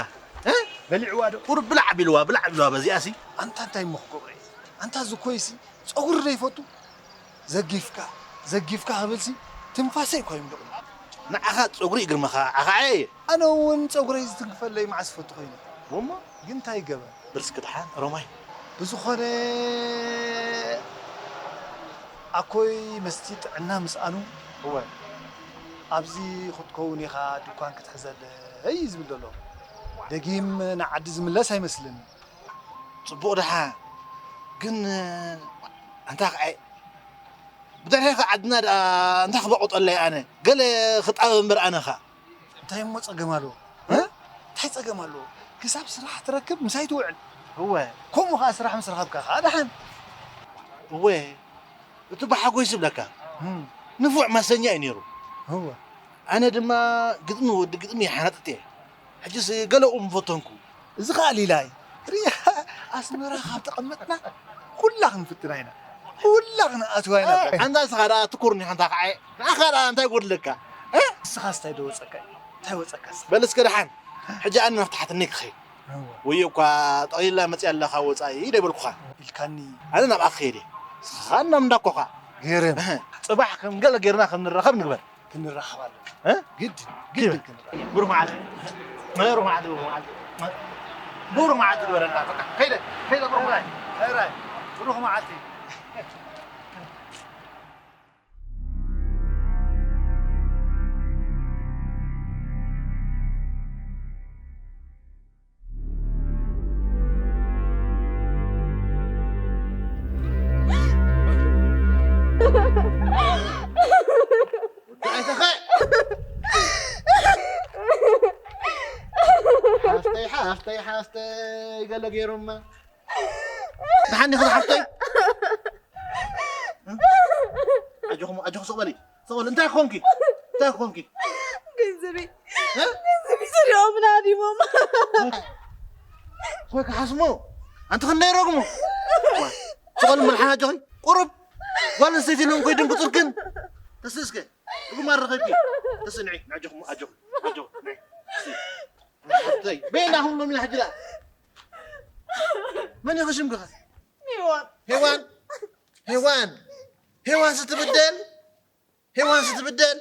እ? በሊዕዋ ዶ? ቁሩብ ብላዕ ኣቢልዋ ብላዕ ኣቢልዋ በዚኣ ሲ ኣንታ እንታይ እሞ ክገብሮ እዩ? ኣንታ ዝኮይሲ ጸጉሪ ዘይፈቱ ዘጊፍካ ዘጊፍካ ክብልሲ ትንፋሰይ ኮይኑ ደቕሉ። ንዓኻ ጸጉሪ ይግርመኻ ዓኻዓየ። ኣነ እውን ጸጉረይ ዝትንክፈለይ መዓስ ፈቱ ኮይኑ። እሞ ግን እንታይ ይገበር? ብርስኪ ደሓን ሮማይ። ብዝኾነ ኣኮይ መስቲ ጥዕና ምስኣኑ እወ ኣብዚ ክትከውን ኢኻ ድኳን ክትሕዘለይ እዩ ዝብል ዘሎ። ደጊም ንዓዲ ዝምለስ ኣይመስልን። ጽቡቕ ደሓ ግን ኣንታ ኸዓ ብድሕሬኻ ዓድና ደኣ እንታይ ክበቑጠለይ ኣነ ገለ ክጣበ እምበር ኣነኻ እንታይ እሞ ጸገም ኣለዎ እ? እንታይ ጸገም ኣለዎ ክሳብ ስራሕ ትረክብ ምሳይ ትውዕል እወ ከምኡ ኸዓ ስራሕ ምስ ረኸብካ ኸዓ ደሓን እወ እቲ ብሓጎይ ዝብለካ እም፣ ንፉዕ ማሰኛ እዩ ነይሩ እወ ኣነ ድማ ግጥሚ ወዲ ግጥሚ ይሓናጥጥ እየ ሕጅስ ገለኡ ምፈተንኩ እዚ ኸዓ ሊላይ ርያ ኣስመራ ካብ ተቐመጥና ኩላ ክንፍትና ኢና ኩላ ክንኣትዋ ኢና ኣንታ ንስኻ ደኣ ትኩርኒ ሓንታ ከዓ ንኣኻ ደኣ እንታይ ጎድለካ ንስኻስ እንታይ ዶ ወፀካ እንታይ ወፀካ በል እስከ ደሓን ሕጂ ኣነ ናፍቲ ሓትነይ ክኸይድ ወይ እኳ ጠቕሊላ መፅያ ኣለኻ ወፃኢ ዶ ይበልኩኻ ኢልካኒ ኣነ ናብኣ ክኸይድ እየ ንስኻ ናብ እንዳኮኻ ገይረ ፅባሕ ከም ገለ ገይርና ከም ንራኸብ ንግበር ክንራኸብ ኣለና። እ? ግድን፣ ግድን ክንራኸብ። ብሩኽ መዓልቲ። ብሩኽ መዓልቲ፣ ብሩኽ መዓልቲ። ብሩኽ መዓልቲ ግበረልና። በቃ፣ ከይደ፣ ከይደ፣ ብሩኽ መዓልቲ። ሕራይ፣ ብሩኽ መዓልቲ። ኣይተኸ ሓፍተይ ሓፍተይ ሓፍተይ ገለ ገይሮማ ተሓኒኹ ሓፍተይ ኣጆኹም ኣጆኹ ስቕ በሊ ስቕ በሊ እንታይ ኮንኪ እንታይ ኮንኪ ገንዘበይ ገንዘበይ ሰሪቖም ናዲሞም ኮይ ክሓስሞ ኣንቲ ክንደይ ረግሞ ስቕ በሊ መልሓን ኣጆኺ ቁሩብ ጓል ኣንስተይቲ ኢሎም ኮይደን ብፅርክን ተስእስከ እጉም ኣረኸብኪ ተስንዒ ኣጆኹም ኣጆኹ ኣጆኹ ናይ ሓፍተይ በይና ሁሉ ሚና ሕጂ ደኣ መን ኢኺ ሽምግኻ ሄዋን ሄዋን ሄዋን ሄዋን ስትብደል ሄዋን ስትብደል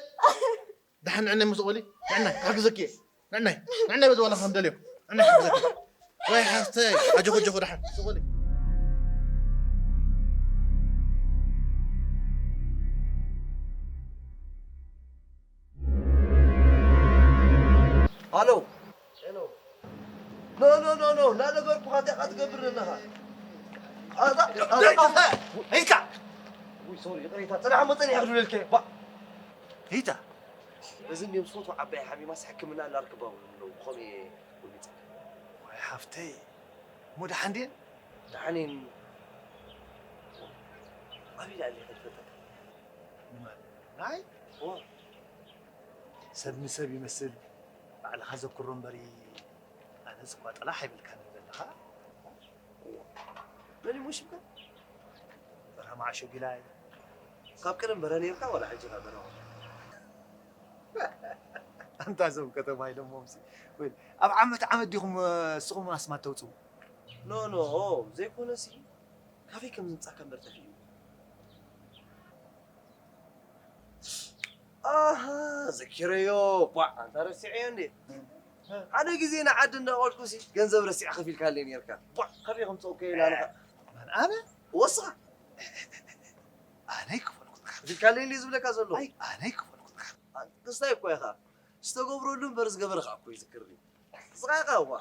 ደሓን ንዕናይ ምስ ቆሊ ንዕናይ ክሕግዘኪ እየ ንዕናይ ንዕናይ በዚ ዋላ ከም ደልዮ ንዕናይ ክሕግዘኪ ወይ ሓፍተይ ኣጆኹ ኣጆኹ ደሓን ስቆሊ ኣሎ ኖ ኖ ኖ ኖ እናነገርኩኻ እንታይ ኢኻ ትገብር ዘለኻ? ኣታ ኣታ ኢልካ ውይ ሶሪ ይቕሬታ ጽናሕ እሞ ጸኒሐ ክድውለልከ ባ ኢታ እዚ እንድዮም ዝፈትዎ ዓባይ ሓሚማስ ሕክምና ኣላ ርክባ ብሎም ኣለዉ ብኸምኡ እየ ወሊጸ ወይ ሓፍተይ እሞ ደሓን ድየን? ደሓን እየን ኣበይ ደኣ ኣለኻ ትፈልጠካ? ንመን? ንዓይ? እወ ሰብ ንሰብ ይመስል ባዕልኻ ዘክሮ እምበሪ ኣነስ እኳ ጠላሕ ኣይብልካን ዘለኻ መን እሞ ሽምካ በራ መዓሾ ጊላይ ካብ ቀደም በረ ነርካ ዋላ ሕጂ ኻ በረ ኣንታ ዞም ከተማ ኢሎሞምሲ ኣብ ዓመት ዓመት ዲኹም ስኹም ኣስማት ተውፅኡ ኖ ኖ ዘይኮነሲ ካበይ ከም ዝምፃካ እምበር ጠፊኡ ኣሃ ዘኪረዮ ቧዕ ኣንታ ረሲዐዮ እንዴ ሓደ ግዜ ንዓዲ እንዳቆልኩ ሲ ገንዘብ ረሲዕ ከፊልካለይ ነርካ ቧዕ ከመይ ከምፀውከ ኢላልካ መን ኣነ ወስኻ ኣነ ይክፈልኩ ከፊልካለይ እንዴ ዝብለካ ዘሎ ኣነ ይክፈልኩ ክስታይ እኮ ኢኻ ዝተገብረሉ እምበር ዝገበረ ከዓ እኮ ይዝክር ንስኻ ኢኻ እዋ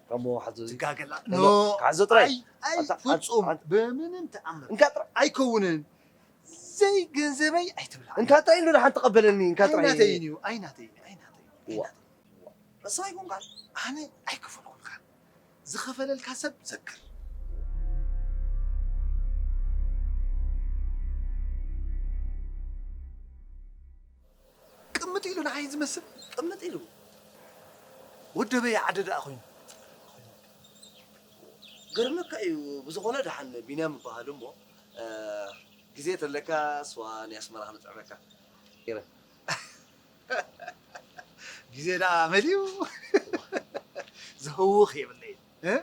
ካሞ ሓዞ ትጋገላ ኖ ካዞ ጥራይ ኣይ ኣይ ኣታ- ፍጹም ኣታ- ብምንም ተኣምር እንካ ጥራይ ኣይከውንን ዘይ ገንዘበይ ኣይትብላ እንካ ጥራይ ኢሉ ንሓንቲ ቀበለኒ እንካ ጥራይ ኣይናተይን እዩ ኣይናተይን ኣይናተይን ዋ። ኣይናተይን ንስኻ ይኮንካ ኣነ ኣይከፈልኩልካ ዝኸፈለልካ ሰብ ዘክር ቅም ኢሉ ንዓይ ዝመስል ቅምጥ ኢሉ። ወደበይ ዓደ ደኣ ኮይኑ። ገርመካ እዩ። ብዝኾነ ደሓን ቢንያም እበሃል እሞ፣ እ፣ ግዜ ተለካ ስዋ ናይ ኣስመራ ክንጥዕመካ። ይረ። ግዜ ደኣ መሊኡ። ዝህውኽ የብለይን። እ?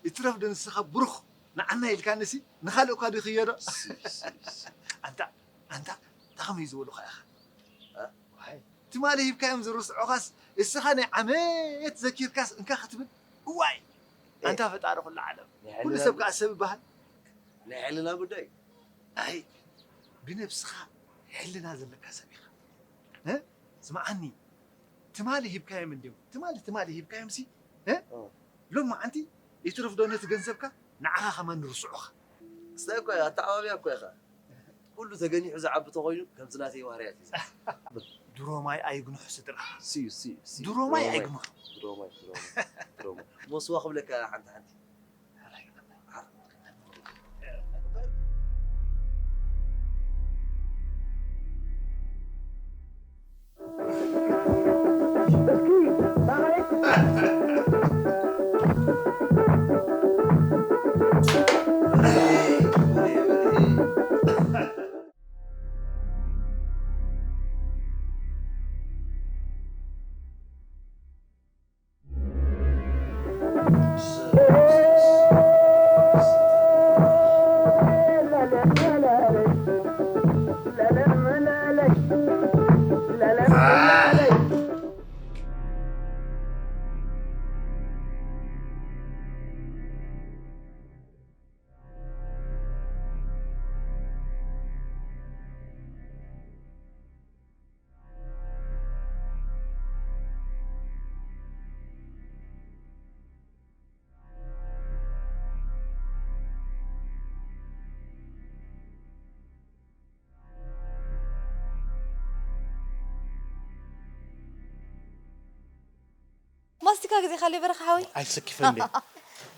ይትረፍ ዶ ንስኻ ብሩኽ ንዓና ኢልካንሲ ንኻልእ እኳ ድኽዮ ዶ? ሲ፣ ሲ፣ ሲ። ኣንታ፣ ኣንታ፣ እንታይ ከመይ ዝበሉኻ ኢኻ? እ? ዋይ፣ ትማሊ ሂብካዮም ዝርስዑኻስ እስኻ ናይ ዓመት ዘኪርካስ እንካ ክትብል? እዋይ! እ። ኣንታ ፈጣሪ ኩሉ ዓለም። ናይ ኩሉ ሕልና ሰብ ከኣ ሰብ ይበሃል። ናይ ሕልና ጉዳይ። ኣይ፣ ብነብስኻ ሕልና ዘለካ ሰብ ኢኻ። እ? ስምዓኒ፣ ትማሊ ሂብካዮም እንድዮም። ትማሊ፣ ትማሊ ሂብካዮም ሲ፣ እ? እ። ሎም መዓንቲ ይትረፍ ዶ ነቲ ገንዘብካ ንዓኻ ከማን ንርስዑኻ። ክስታይ እኮ እያ፣ ኣተዓባብያ እኮ ኢኻ። ኩሉ ተገኒሑ ዝዓቢ ተኾይኑ ከምዚ ናተይ ባህርያት እዩ። ድሮማይ ኣይግንሑ ስድራ። ሲ፣ ሲ፣ ሲ። ድሮማይ ድሮማይ። ኣይግንሑ። ድሮማይ፣ ድሮማይ፣ ድሮማይ። ሞስዋ ክብለካ ሓንቲ ሓንቲ። ማስቲካ ግዜኻ ለይ በረኻ ሓወይ። ኣይሰኪፈን ድየ?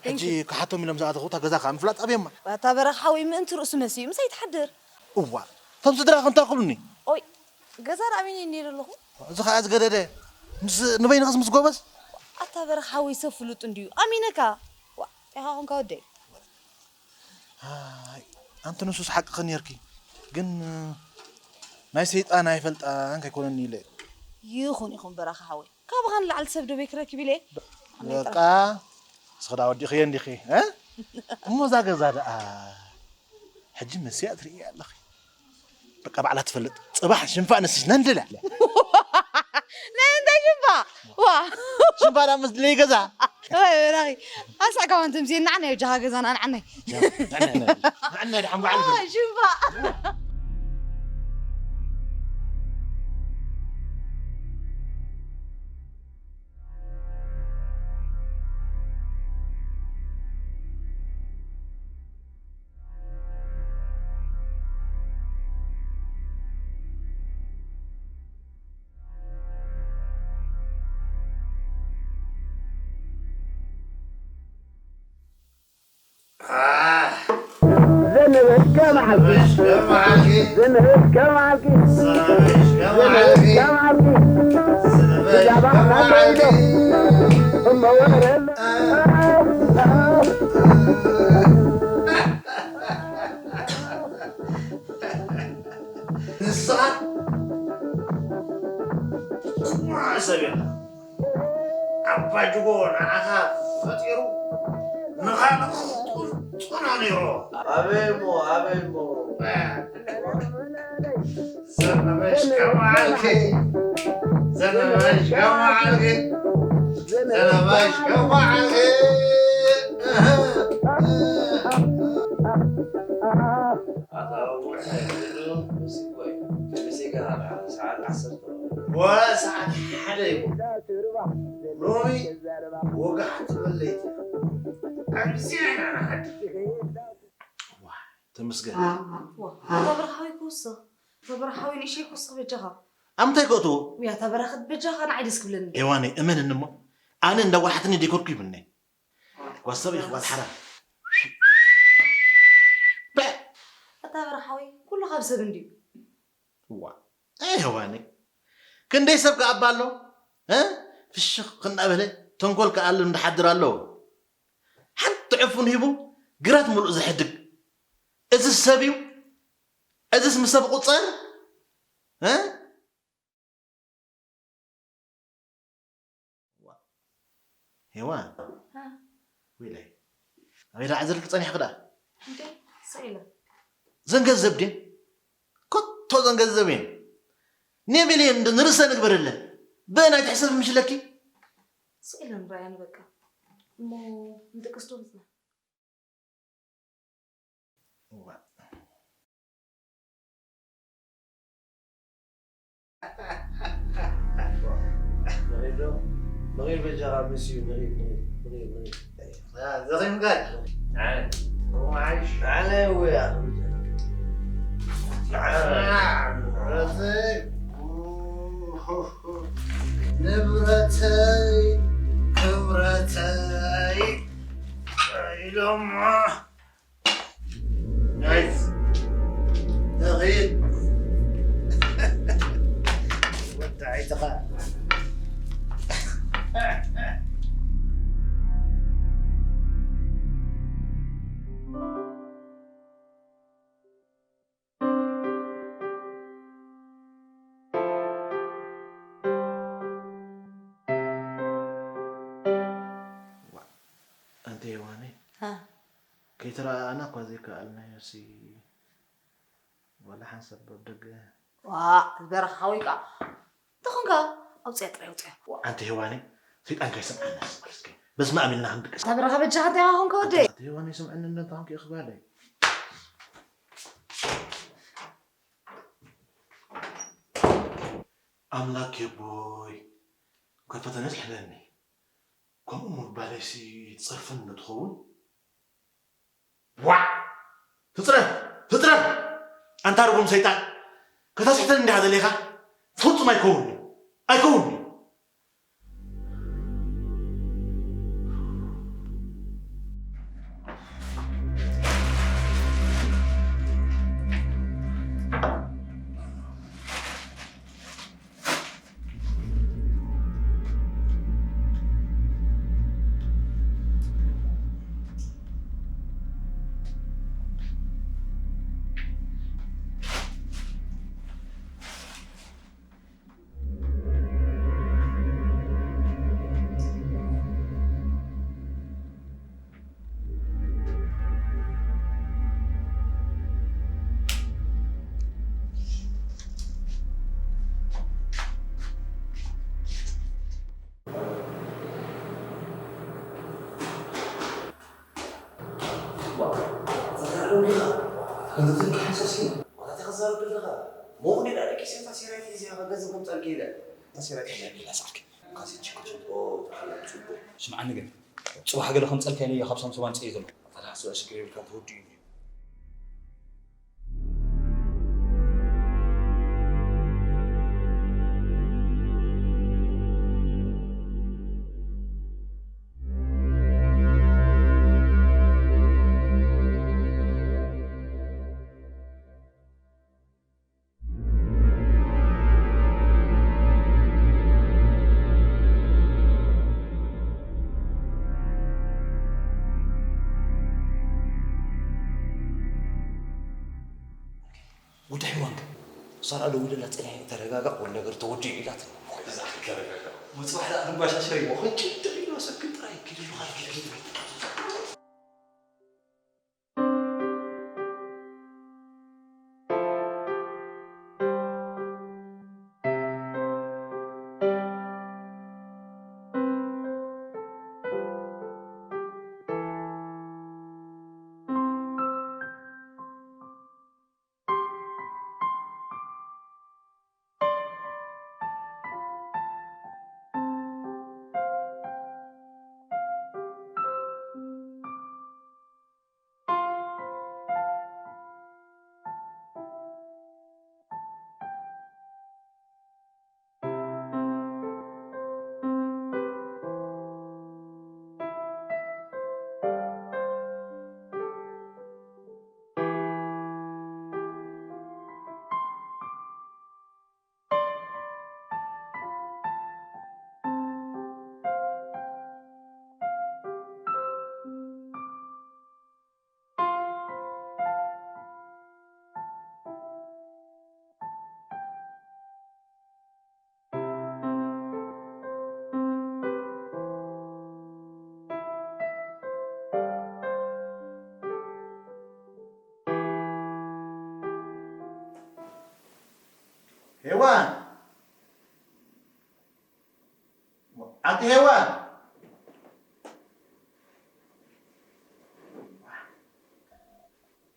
ሕጂ ክሓቶም ኢሎም ዝኣተኹ እታ ገዛ ከዓ ምፍላጥ ኣብየማ። ኣታ በረኻ ሓወይ ምእንቲ ርእሱ መሲዩ ምሳይ ትሓድር። እዋ፣ እቶም ስድራ እንታይ ክብሉኒ? ኦይ፣ ገዛ ርኣሚኒ እኒ ኣለኹ። እዚ ከዓ ዝገደደ ምስ ንበይንኸስ ምስ ጎበዝ። ኣታ በረኻ ሓወይ ሰብ ፍሉጥ እንድዩ ኣሚነካ። ዋ፣ ጤኻ ኾንካ ወደይ። ኣይ፣ ኣንቲ ንሱስ ሓቅኺ ኔርኪ። ግን ናይ ሰይጣን ኣይፈልጣን ከይኮነኒ ኢለ። ይኹን ይኹን በረኻ ሓወይ። ካብኻ ንላዕሊ ሰብ ዶ ቤት ክረክብ ኢለ? በቃ፣ እስኺ ደኣ ወዲእኽዮ እንዲኺ፣ እ? እሞ እዛ ገዛ ደኣ ሕጂ መስያ ትርእያ ኣለኺ። በቃ ባዕላ ትፈልጥ። ጽባሕ ሽንፋ ነስሽ ነንደለ። ናይ እንታይ ሽንፋ? ዋ። ሽንፋ ደኣ ምስ ድለይ ገዛ። ወይ በራኺ። ኣሳዕ ካባን ተምስየና ንዓናይ ጃኻ ገዛና ንዓናይ። ንዕናይ፣ ንዕናይ፣ ንዕናይ ደሓን በዓል። ዋ፣ ሽንፋ። ዘነበሽ ከመዓልኪ፣ ዘመሽ ከመዓልኪ፣ ዘመሽ ከመዓልኪ፣ ዘመሽ ከመዓልኪ፣ ዘመሽ ከመዓልኪ። እሞ ወረለ። ንስኻ ጽኑዕ ሰብ ኢኻ። ኣባ ጅጎ ንዓኻ ፈጢሩ ንኻልእ ክጥንጥኖ ነይርዎ። ኣበይ እሞ፣ ኣበይ እሞ። ዘነበሽ ከመዓልኪ፣ ዘነበሽ ከመዓልኪ፣ ዘነበሽ ከመዓልኪ። ኣታ ውሕድ ምስኮይ፣ ከመይሰይ ገና ደሓን ሰዓት ዓሰርተ። ወላ ሰዓት ሓደ ይኹን። ሎሚ ወጋሕቲ በለይቲ። ኣብዚኣ ኢና ንሓድር። ዋ፣ ተመስገን። ዋ፣ ኣታ በረኻዊ ክውስኽ። ኣታ በረኻዊ ንእሸይ ክውስኽ በጃኻ። ኣብ ምንታይ ከእትዎ? ውይ፣ ኣታ በረኸት በጃኻ ንዓይ ደስ ክብለኒ። ኤዋነይ፣ እመንኒ እሞ፣ ኣነ እንዳ ወሓትኒ ዲኮርኩ ይምነይ። ጓል ሰብ ኢኺ፣ ጓል ሓራ። በ-፣ ኣታ በረኻዊ፣ ኩሉ ካብ ሰብ እንድዩ። እዋ፣ ኣይ ሄዋነይ፣ ክንደይ ሰብ ከኣባ ኣሎ? እ? ፍሽኽ እናበለ ተንኮል ከኣልም ዝሓድር ኣሎ። ሓንቲ ዕፉን ሂቡ ግራት ምሉእ ዘሕድግ። እዝስ ሰብ እዩ? እዝስ ምስ ሰብ ቁጸር? እ? ዋ። ሄዋን። ሃ። ዊለይ። ኣበይ ደኣ ዓዘልኪ ጸኒሕኪ ደኣ? እንዴ፣ ስኢለ። ዘን ገንዘብ ድየን? ኮቶ ዘን ገንዘብ እየን። ኔብል እየን እንዶ ንርእሰ ንግበረለን። ብእን ኣይትሕሰብ ምሽለኪ? ስኢለን ራያን በቃ። እሞ ንድቅስ ዶ ብጽና? እዋ። ንኺድ ዶ? ንኺድ በጃኻ ምስዩ፣ ንኺድ፣ ንኺድ፣ ንኺድ፣ ንኺድ። አ፣ ዘኺም ጋር። ኣነ። ሩማይሽ። ኣነ ወይ ኣኽብር። ኣነ። ንብረተይ። ንብረተይ፣ ክብረተይ። ኢሎማ። ናይስ። ንኺድ። ወዲ ዓይትኻ። ዋእ፣ ኣንቲ ሄዋነይ፣ ሃ። ከይተረኣኣና እኳ ዘይከኣልናዮሲ፣ ዋላ ሓንሳብ ኣብ ደገ። ዋእ፣ ዝበረኻ ሓወይ ከኣ። እንተኾንካ፣ ኣውጽያ ጥራይ ኣውጽያ። ዋእ። ኣንቲ ሄዋነይ፣ ሰይጣንካ ይሰምዓና እስኪ ማለት እስኪ። በስመ ኣብ ኢልና ክንድቅስ። እታ በረኻ በጃኻ እንታይ ኾንካ ወደይ? ኣንቲ ሄዋነይ፣ ስምዕኒ እንደ እንተ ኾንኪ እኽባለይ። ኣምላክ የቦይ፣ ካብ ፈተነ ዝሕለኒ። ከምኡ ምባለይሲ ትጸርፈኒ ዶ ትኸውን? ዋዕ! ትጽረፍ! ትጽረፍ! ኣንታ ርጉም ሰይጣን! ከተስሕተኒ እንዲኻ ደሊኻ? ፍጹም ኣይከውን'ዩ! ኣይከውን'ዩ! ስምዓኒ ግን፣ ጽባሕ ገለ ከምጸልካ ኢለ እየ ካብ ሳምሶም ኣምጽኤ ዘሎ። ኣታ ደሓን ሽግር የብልካን፣ ተወዲኡ እዩ። ጉዳይ ዋንክ ሳራ ደዊለላ፣ ጽናሕ ተረጋጋ፣ ኩሉ ነገር ተወዲኡ ኢላት። እዛ ተረጋጋ። ምጽባሕ ደኣ ክንባሻሸር እዩ። ወኸጭ ትሪዶ ሰክን ጥራይ ኪድ ኢሉ ኻል ኪድ ኢሉ። ሄዋን! ኣንቲ ሄዋን!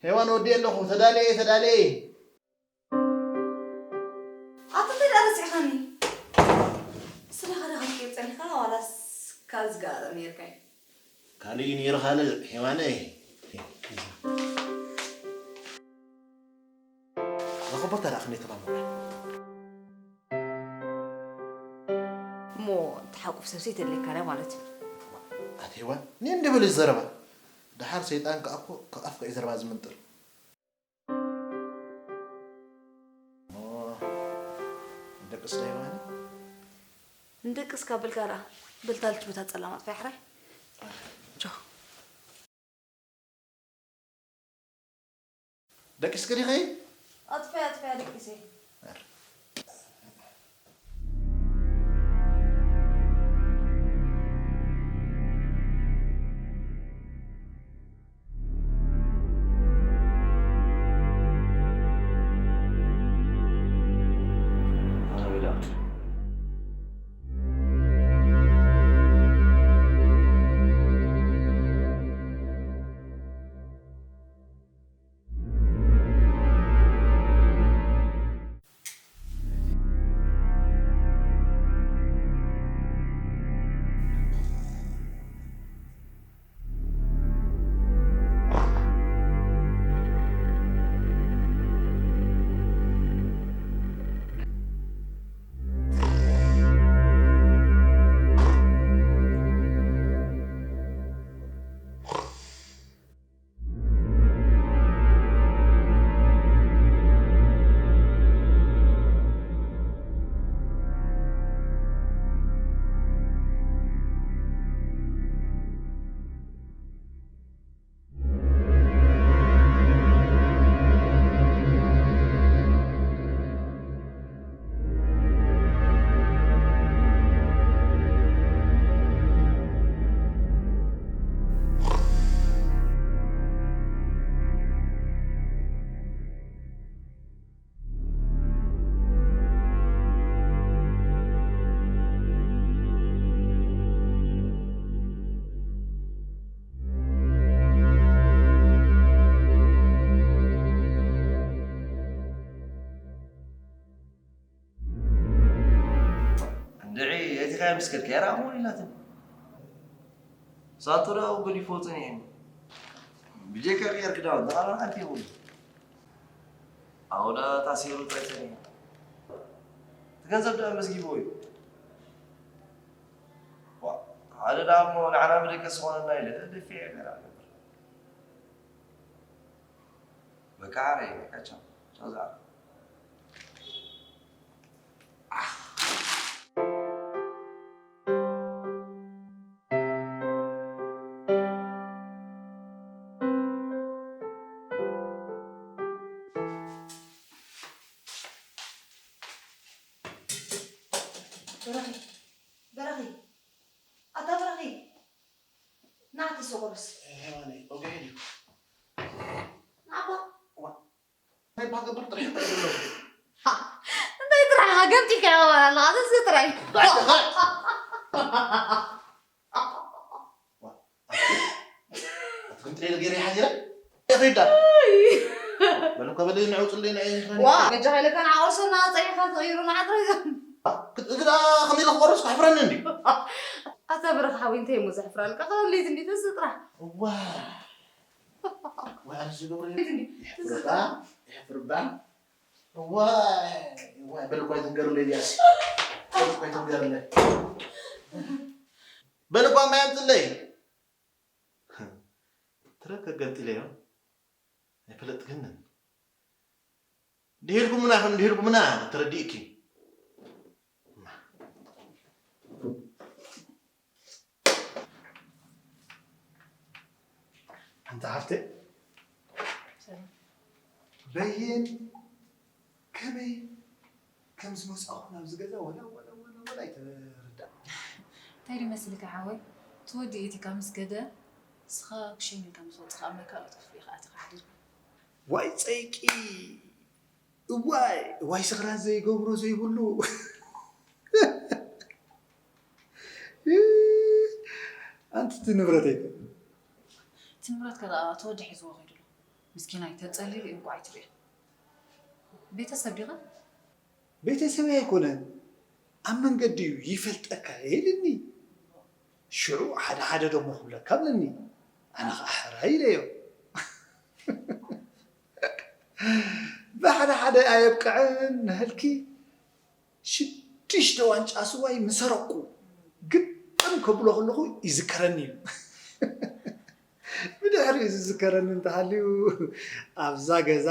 ሄዋን፣ ወዲኤ ኣለኹ። ተዳለየ፣ ተዳለየ። ኣታ እንታይ ደኣ ረሲዕኻኒ? ስለ ኸዳ ክትቅይር ጸኒሕካ ዋላስ ካልእ ዝገኣረ ነይርካ እዩ? ካልእ እዩ ነይሩ፣ ካልእ ሄዋነይ። ረኸቦታ ደኣ ክንደይ ተማሙዐ? እሞ ተሓቁፍ ሰብሲ ተድልየካ ድያ ማለት እዩ? ኣቲ ሄዋን፣ ኔ እንደ በለሽ ዘረባ። ደሓር ሰይጣን ከኣ እኮ ካብ ኣፍካ እዩ ዘረባ ዝምንጥል። እሞ ንደቅስ ዶ ሄዋን? ንደቅስ ካብ በልካ ደኣ፣ በልታ ልጅ በታ ጸላም ኣጥፍያ ሕራይ። ቻው። ደቂስኪ ዲኺ? ኣጥፍያ፣ ኣጥፍያ ደቂሰ። እንድዒ፣ ኣቲኻያ ምስ ከድካያ ርኣኽዎ ኢላትኒ። ሳንቶ ደኣ ኣብኡ ገዲፍዎ ጸኒሑ። ብጀካ ቅየር ክዳውንቲ ካልእ ሓንቲ የብሉን። ኣብኡ ደኣ ታሲሩ ጥራይ ጸኒሑ። እቲ ገንዘብ ደኣ መዝጊብዎ እዩ። ዋ፣ ሓደ ደኣ እሞ ንዓና መደቀሲ ዝኾነና ኢለ ደፊዐ ገይረ እገብር። በቃ ዓረ፣ በቃ ቻው። ቻው ዝዓረ። በረኺ፣ በረኺ፣ ኣታ በረኺ፣ ና ተሰጎርስ። ሄዋነይ፣ ወግሐ ድዩ? ናባ? ዋ፣ እንታይ ባገበር ጥራሕ ይበል ዘሎ? እንታይ ጥራሕ ገምጢልካዮ ኣለኻ? እዚ ጥራይ። ባዕልኻ። ዋ፣ ኣቲ፣ ኣቲ ክንጥሬ ገይረ ሓዚረ? የኸይዳ። በል እኮ በል፣ ንዕው ጽለይ፣ ንዕው ይኽረን። ዋ፣ በጃኻ ኢለካ ንዓወርሰና ጸኒሕካ ትቕይሩ ንዓጥረይ ዘም። እግዳ ከመይ ኢለ ክቆርስ ክሕፍረኒ እንዲ? ኣታ ብረኽ ሓወይ፣ እንታይ እሞ ዘሕፍራልካ? ከለለይት እንዲ ተስእ ጥራሕ። ዋ። ዋ፣ ኣነ ዝገብሮ የብለይን። ይሕፍርባ፣ ይሕፍርባ። ዋይ፣ ዋይ፣ በል እኳ ኣይትንገርለይ እዚኣስ። በል እኳ ኣይትንገርለይ። በል እኳ ማይ ኣምጽለይ። ትረከ ገንጢለዮ። ኣይፈለጥክንን። ድሂልኩምና ከም ድሂልኩምና ተረዲእኪ። ኣንታ ሓፍተይ፣ ሰላም። በየን ከመይ ከም ዝመጻኹ ናብዚ ገዛ ወላ፣ ወላ፣ ወላ፣ ወላ ኣይተረዳእ። እንታይ ዶ መስልካ ሓወይ? እቲ ወዲ እቲ ካብ ምስ ከደ፣ ንስኻ ክሸይን ኢልካ ምስ ወጽኻ፣ ኣብ ናይ ካልኦት ክፍሊ ኢኻ ኣቲኻ ሓዲርካ። ዋይ ጸይቂ! እዋይ እዋይ፣ ስኽራን ዘይገብሮ ዘይብሉ። ኣንቲ እቲ ንብረተይ ከ? እቲ ንብረትካ ደኣ እቲ ወዲ ሒዝዎ ከይዱ ኣሎ። ምስኪናይ ተጸሊሉ እዩ እንቋዕ ኣይትርእዮ። ቤተሰብ ዲኻ? ቤተሰበይ ኣይኮነን፣ ኣብ መንገዲ እዩ ይፈልጠካ ኢልኒ። ሽዑ ሓደ ሓደ ደሞ ክብለካ ኣብለኒ። ኣነ ኸዓ ሕራይ ኢለዮ። ብሓደ ሓደ ኣየብቅዕን ንህልኪ ሽዱሽተ ዋንጫ ስዋይ ምሰረቁ ግጥም ከብሎ ከለኹ ይዝከረኒ እዩ። ብድሕሪኡ ዝዝከረኒ እንተሃልዩ ኣብዛ ገዛ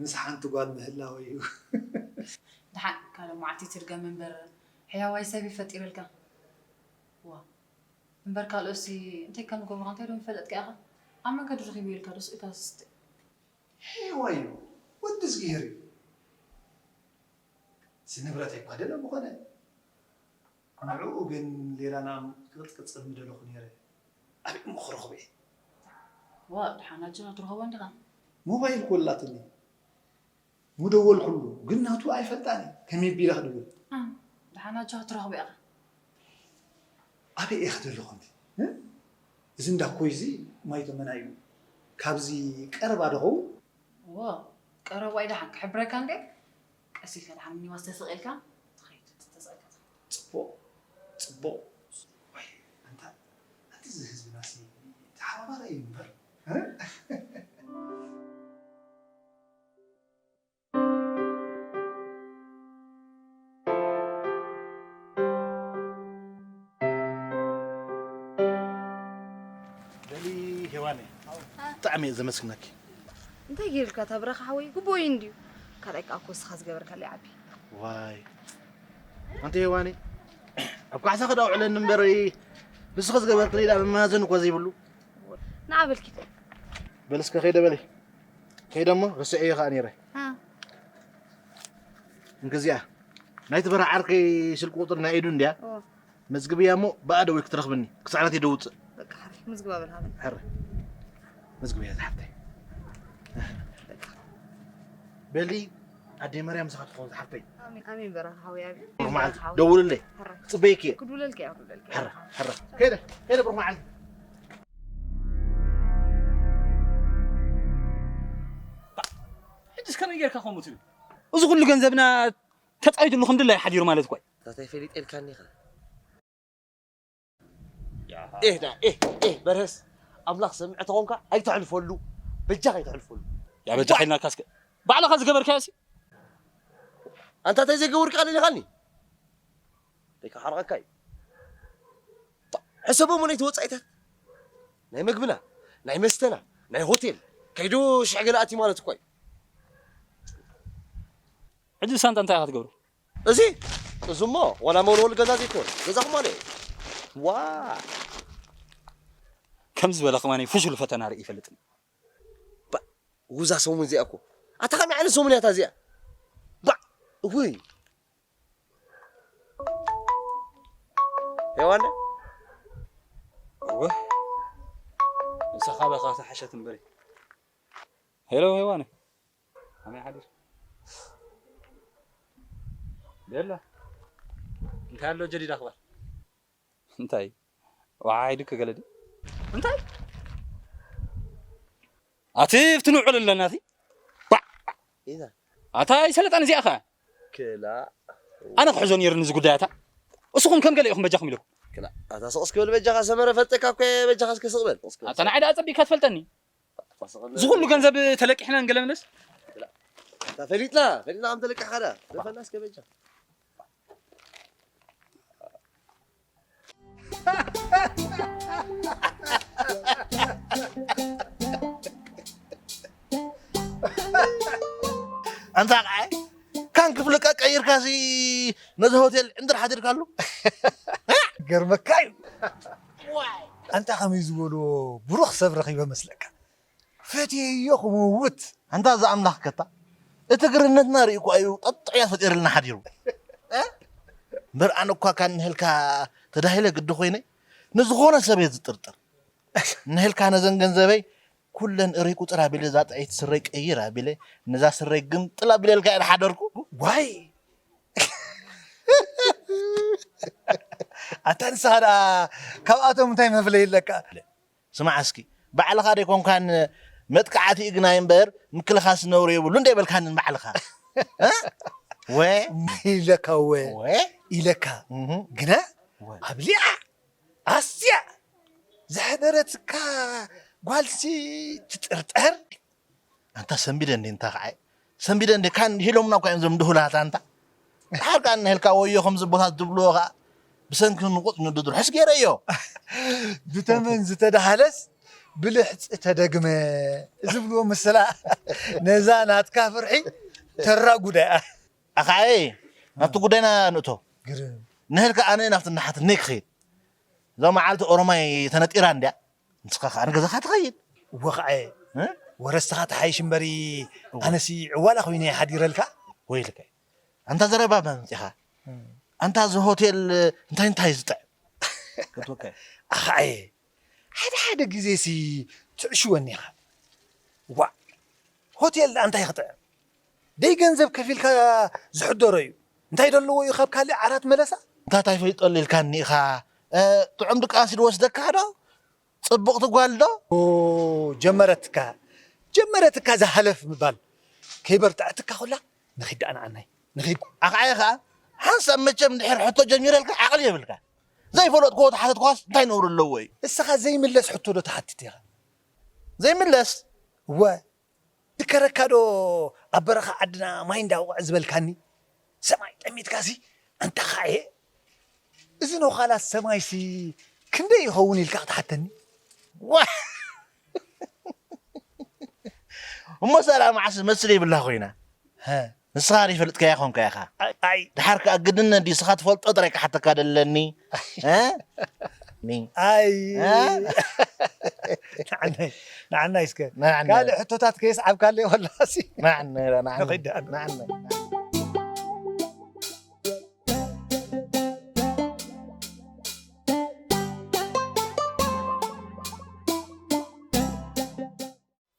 ምስ ሓንቲ ጓል ምህላወይ እዩ። ደሓን ካልእ መዓልቲ ትድገም እምበር ሕያዋይ ሰብ እዩ ፈጢረልካ። ዋ እምበር ካልኦሲ እንታይ ከም ንገብሩኻ እንታይ ዶ ምፈለጥካ ኢኻ? ኣብ መንገዲ ረኺበዮ ኢልካ ዶ ስኢልካ ስስቲ? ሕያዋይ እዩ፣ ወዲ እዝግሄር እዩ። እዚ ንብረተይ እኳ ደለ ምኾነ፣ ንዕኡ ግን ሌላ ናም ቅጥቅጽ ምደለኹ ነይረ። ኣበይ እሞ ክረኽቦ እየ? ዋ ደሓን ኣጆኻ ትረኽቦ እንዲኻ። ሞባይል እኮ ኣላትኒ፣ ምደወልኩሉ ግን ናቱ ኣይፈልጣን እየ። ከመይ ቢለ ክድውል? ደሓን ኣጆኻ ትረኽቦ ኢኻ። ኣበይ እየ ክደሊ ኮንቲ? እዚ እንዳ ኮይዚ ማይ ተመና እዩ። ካብዚ ቀረባ ዶ ኸውን? እዎ ቀረባ እዩ። ደሓን ክሕብረካ እንዴ? ቀስ ኢልካ ደሓን ሚኒባስ ተሰቒልካ ትኸይድ፣ ተሰቒልካ ትኸይድ። ጽቡቕ ጽቡቕ። ወይ ኣንታ ኣንቲ እዚ ህዝብናሲ ተሓባባራይ እዩ እምበር። በሊ ሄዋነይ፣ ብጣዕሚ እየ ዘመስግነኪ። እንታይ ገይርልካ እታ ብራኸ ሓወይ? ግቡእ እዩ እንድዩ። ካልኣይ ከኣ እኮ ንስኻ ዝገበርካለይ ዓቢ። ዋይ ኣንቲ ሄዋነይ፣ ኣብ ካሕሳ ክዳ ውዕለኒ እምበር ንስኺ ዝገበርክለይ ደኣ መመዛዘኒ እኳ ዘይብሉ። ንዓ በል ኪድ። በል እስከ ከይደ በሊ። ከይደ እሞ ርስዐዮ ከኣ ነይረ። እንግዚኣ ናይቲ በረዓ ዓርከይ ስልኪ ቁፅሪ ናይ ኢዱ እንድያ። መዝግብያ እሞ ብኣ ደዊልኪ ትረኽብኒ ክሳዕ ናተይ ደውፅእ። በቃ ሕራይ ምዝግባ በል ሃበኒ። ሕራይ መዝግብያ ዝሓፍተይ። በሊ ኣደይ ማርያም ምሳኻ ትኸውን ዝሓፍተይ። ኣሜን ኣሜን በራኺ ሓወይ ኣሜን። ብሩኽ መዓልቲ ደውልለይ። ሕራይ ክፅበየኪ እየ። ክድውለልካ እየ ክድውለልካ እየ። ሕራይ ሕራይ ከይደ ከይደ ብሩኽ መዓልቲ። ሕጅስ ከመይ ጌርካ ከምኡ ትብል? እዚ ኩሉ ገንዘብና ተጻዊትሉ ክንድላይ ሓዲሩ ማለት እኮ እዩ። ታታይ ፈሊጠልካኒ ኢኻ። ኤህ ዳ ኤህ ኤህ በርሀስ ኣምላኽ ሰምዕ ተኾንካ ኣይተሕልፈሉ በጃኻ ኣይተሕልፈሉ። ያ በጃኻ ኢልናካ እስከ ባዕልኻ ዝገበርካዮ ሲ ኣንታ እንታይ ዘይገበርካ ኣለ ኢልካኒ። ደይ ክሓርቐካ እዩ። ሕሰቦ እሞ ናይቲ ወጻኢታት ናይ መግብና ናይ መስተና ናይ ሆቴል ከይዱ ሽሕ ገለ ኣትዩ ማለት እኮ እዩ። ሕጂ ሳንጣ እንታይ ኢኻ ትገብሮ? እዚ እዚ እሞ ዋላ መወልወሊ ገዛ ዘይኮን ገዛኹም ኣለ ዋ ከምዚ ዝበለ ከማን ፍሹል ፈተና ርኢ ይፈልጥን ውዛ ሰሙን እዚኣ እኮ ኣታ ከመይ ዓይነት ሰሙን እያ እታ እዚኣ ባዕ እውይ ሄዋነ እወ ንስኻ በኻ ተሓሸት እምበሪ ሄሎ ሄዋነ ከመይ ሓዲር ቤላ እንታይ ኣሎ ጀዲድ ኣኽባር እንታይ ወሓይዲ ክገለዲ እንታይ ኣቲ ፍትንዑ ኣለና እቲ ባዕ ኢዛ ኣታ ይሰለጣን እዚኣ ኸ ክላ ኣነ ክሕዞ ነይርኒ እዚ ጉዳይ ኣታ እስኹም ከም ገለ ኢኹም በጃኹም ኢለኩም ክላ ኣታ ስቕ እስኪ በል በጃኻ ሰመረ ፈልጠካ እኮ እየ በጃኻ እስኪ ስቕ በል ኣታ ንዓይ ደኣ ጸቢካ ትፈልጠኒ እዚ ኩሉ ገንዘብ ተለቂሕና ንገለ ምለስ ኣታ ፈሊጥና ፈሊጥና ከም ተለቂሕካ ደኣ ደፈና እስከ በጃ ኣንታ ቃይ ካን ክፍልቀ ቀይርካሲ ነዚ ሆቴል ዕንድር ሓዲርካሉ ገርመካ እዩ ኣንታ ከመይ ዝበሎ ብሩኽ ሰብ ረኺበ መስለካ ፈትየዮ ክመውት ኣንታ እዚ ኣምላኽ ከታ እቲ ግርህነትና ርኢ እኳ እዩ ጠጥዑያ ፈጢርልና ሓዲሩ እምበር ኣነ እኳ ካንህልካ ተዳሂለ ግዲ ኮይነ ንዝኾነ ሰብ እየ ዝጥርጥር ንህልካ ነዘን ገንዘበይ ኩለን እርይ ቁፅር ኣቢለ እዛ ጥዕይቲ ስረይ ቀይር ኣቢለ ነዛ ስረይ ግምጥል ኣቢለልካ እየ ዝሓደርኩ። ዋይ ኣታ ንስኻ ደኣ ካብኣቶም እንታይ መፍለይ ኣለካ? ስማዕ እስኪ፣ ባዕልኻ ደይኮንካን መጥቃዕቲ እግናይ እምበር ምክልኻስ ነውሪ የብሉ እንደ በልካንን ባዕልኻ እ? ወ ኢለካ ወ ወ ኢለካ እህ ግና ወ ኣብዚኣ ኣስያ ዘሕደረትካ ጓልሲ ትጥርጠር። ኣንታ ሰንቢደ እንዴ እንታ ከዓይ ሰንቢደ እንዴ ካን ሂሎምና እኳ እዮም ዘም ድሁላት ኣንታ። ድሓር ከኣ እናሄልካ ወዮ ከምዚ ቦታት ዝብልዎ ከኣ ብሰንኪ ንቑጽ ንድድሩ ሕስ ገይረዮ። ብተመን ዝተዳሃለስ ብልሕጺ ተደግመ ዝብልዎ ምስላ ነዛ ናትካ ፍርሒ ተራጉዳ እያ። ኣኻየ ናብቲ ጉዳይና ንእቶ። ግርም። ንህልካ ኣነ ናብቲ እናሓትነይ ክኸይድ። እዛ መዓልቲ ኦሮማይ ተነጢራ እንድያ። ንስኻ ከኣ ንገዛኻ ትኸይድ። እወ ኸዓ እ? ወረስኻ ተሓይሽ እምበሪ እወ። ኣነሲ ዕዋላ ኮይነ ሓዲረልካ። ወይልከ ኣንታ ዘረባ መምፂኻ እም። ኣንታ እዚ ሆቴል እንታይ እንታይ ዝጥዕ ክትወከ ኣኸዓየ ሓደ ሓደ ግዜሲ ትዕሽወኒ ኢኻ። ዋእ ሆቴል ደኣ እንታይ ክጥዕም ደይ ገንዘብ ከፊልካ ዝሕደሮ እዩ። እንታይ ደለዎ እዩ ካብ ካልእ ዓራት መለሳ? እንታይ እንታይ ፈይጠሉ ኢልካኒ ኢኻ? እ፣ ጥዑም ድቃስ ድወስደካ ዶ? ጽብቕቲ ጓል ዶ? ኦ፣ ጀመረትካ፣ ጀመረትካ እዛ ሃለፍ ምባል። ከይበርትዐትካ ኩላ፣ ንኺድ ደኣ ንዓናይ፣ ንኺድ። ኣኽዓየ ኸኣ፣ ሓንሳብ መቸም ድሕር ሕቶ ጀሚረልካ ዓቕሊ የብልካ። ዘይፈለጥክዎ ተሓተትኳስ እንታይ ነውሪ ኣለዎ እዩ? እስኻ ዘይምለስ ሕቶ ዶ ትሓትት ኢኻ? ዘይምለስ? እወ። ዝከረካ ዶ ኣብ በረኻ ዓድና ማይ እንዳውቕዐ ዝበልካኒ? ሰማይ ጠሚትካሲ ኣንታ ኻየ እዚ ነዃላት ሰማይሲ ክንደይ ይኸውን ኢልካ ክትሓተኒ? ዋ! እሞ ሰላ መዓስ መስል ይብላ ኮይና። ሀ። ንስኻ ሪፈልጥካያ ኾንካ ኢኻ። ኣይ፣ ኣይ። ድሓር ከኣ ግድነት ድዩ ንስኻ ትፈልጦ ጥራይ ክሓተካ ደለኒ? እ? ኒ። ኣይ። እ? ንዓናይ፣ ንዓናይ እስከ። ንዓናይ። ካልእ ሕቶታት ከየስዓብካለይ ወላሲ። ንዓናይ፣ ንዓናይ። ንኸይድ ደኣ። ንዓናይ።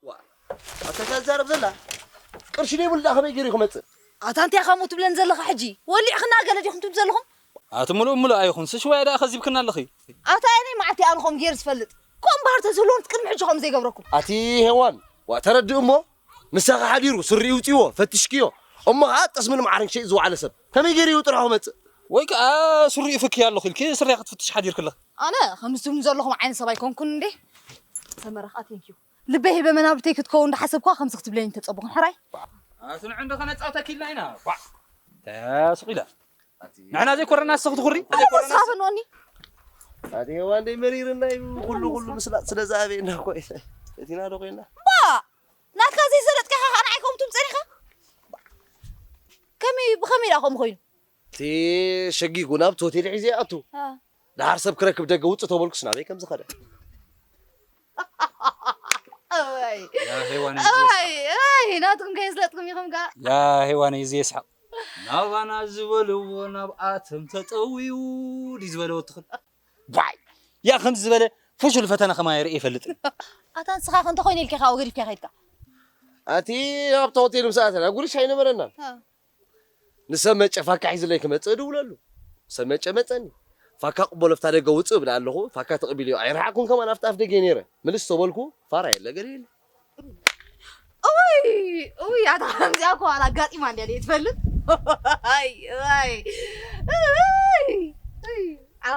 ዋ፣ ኣታ እዛ ትዛረብ ዘላ ቅርሺ ዘይብሉ ደኣ ከመይ ገይሩ ክመጽእ? ኣታ እንታይ ኢኻ እሞ ትብለን ዘለኻ ሕጂ? ወሊዕኽና ገለ ዲኹም ትብሉ ዘለኹም? ኣቲ ምሉእ ምሉእ ኣይኹን፣ ስሽዋያ ደኣ ከዚብክና ኣለኺ። ኣታ ኣየናይ መዓልቲ ኣነ ከምኡ ገይሩ ዝፈልጥ? ከምኡ ባህሪ ተዝህልዎም ቅድሚ ሕጂ ከምኡ ዘይገብረኩም። ኣቲ ሄዋን፣ ዋ ተረድእ እሞ፣ ምሳኺ ሓዲሩ ስሪኡ ውጽእዎ፣ ፈትሽክዮ። እሞ ኸኣ ጠስምን መዓርን ክሸይጥ ዝወዓለ ሰብ ከመይ ገይሩ እዩ ጥራሕ ክመጽእ? ወይ ከኣ ስሪኡ ፍክያ ኣለኹ ኢልኪ ስርያ ክትፍትሽ ሓዲርክለኺ። ኣነ ከምዚ ትብሉ ዘለኹም ዓይነት ሰብ ኣይኮንኩን እንዴ? ሰመረ ኸኣ ቴንኪዩ። ልበይ ሂበ መናብርተይ ክትከውን እንዳሓሰብኳ ከምዚ ክትብለኒ ተጸበኹን ሕራይ። ኣቲ ንዑ እንዶ ከነጻውተኪ ኢልና ኢና። ኳዕ። ተስቕ ኢላ። ንሕና ዘይኮረና ንስኺ ትኹሪ። ኣነ ተስፋ ፈንወኒ። ኣቲ ሄዋን ደይ መሪርና እዩ። ኩሉ፣ ኩሉ ምስላጥ ስለ ዝኣበየና እኮ እዩ። እቲና ዶ ኮይና? ባ! ናትካ ዘይዘለጥካ ኢኻ ንዓይ ከምኡ ትምጸኒ ኢኻ? ከመይ፣ ብኸመይ ደኣ ከምኡ ኮይኑ? እቲ ሸጊጉ ናብቲ ሆቴል ሒዘ ይኣቱ። አ። ደሓር ሰብ ክረክብ ደገ ውጽእ ተበልኩስ ናበይ ከም ዝኸደ። እዋይ። ያ ሄዋን እዩ እዋይ፣ እዋይ፣ ናትኩም ከየስለጥኩም ኢኹም ከኣ። ያ ሄዋን እዩ ዝየስሓቕ። ናባና ዝበልዎ ናብኣቶም ተጠውዩ ድዩ ዝበለ ወትኽን? ባይ! ያ ከምዚ ዝበለ ፍሹል ፈተና ከማይ ርእየ ይፈልጥን። ኣታ ንስኻ ከ እንተኾይኑ ኢልካ ኢኻ ገዲፍካ ከይድካ? ኣቲ ኣብቲ ሆቴል ምስ ኣተና ጉርሽ ኣይነበረናን። አ። ንሰብ መጨ ፋካ ሒዝለይ ክመጽእ እድውለሉ። ሰብ መጨ መጸኒ። ፋካ ቅበሎ፣ ኣብታ ደገ ውጽእ እብላ ኣለኹ። ፋካ ተቕቢልዮ። ኣይረሓቕኩን ከማን ኣብቲ ኣፍ ደገ ነይረ። ምልስ ተበልኩ። ፋራ የለ፣ ገለ የለ። ኡይ፣ ኡይ፣ ኣታ ከምዚኣ እኮ ዋላ ኣጋጢማ እንድያ እየ ትፈልጥ? ኣይ፣ ኣይ፣ ኣይ፣ ኣይ፣ ዓ።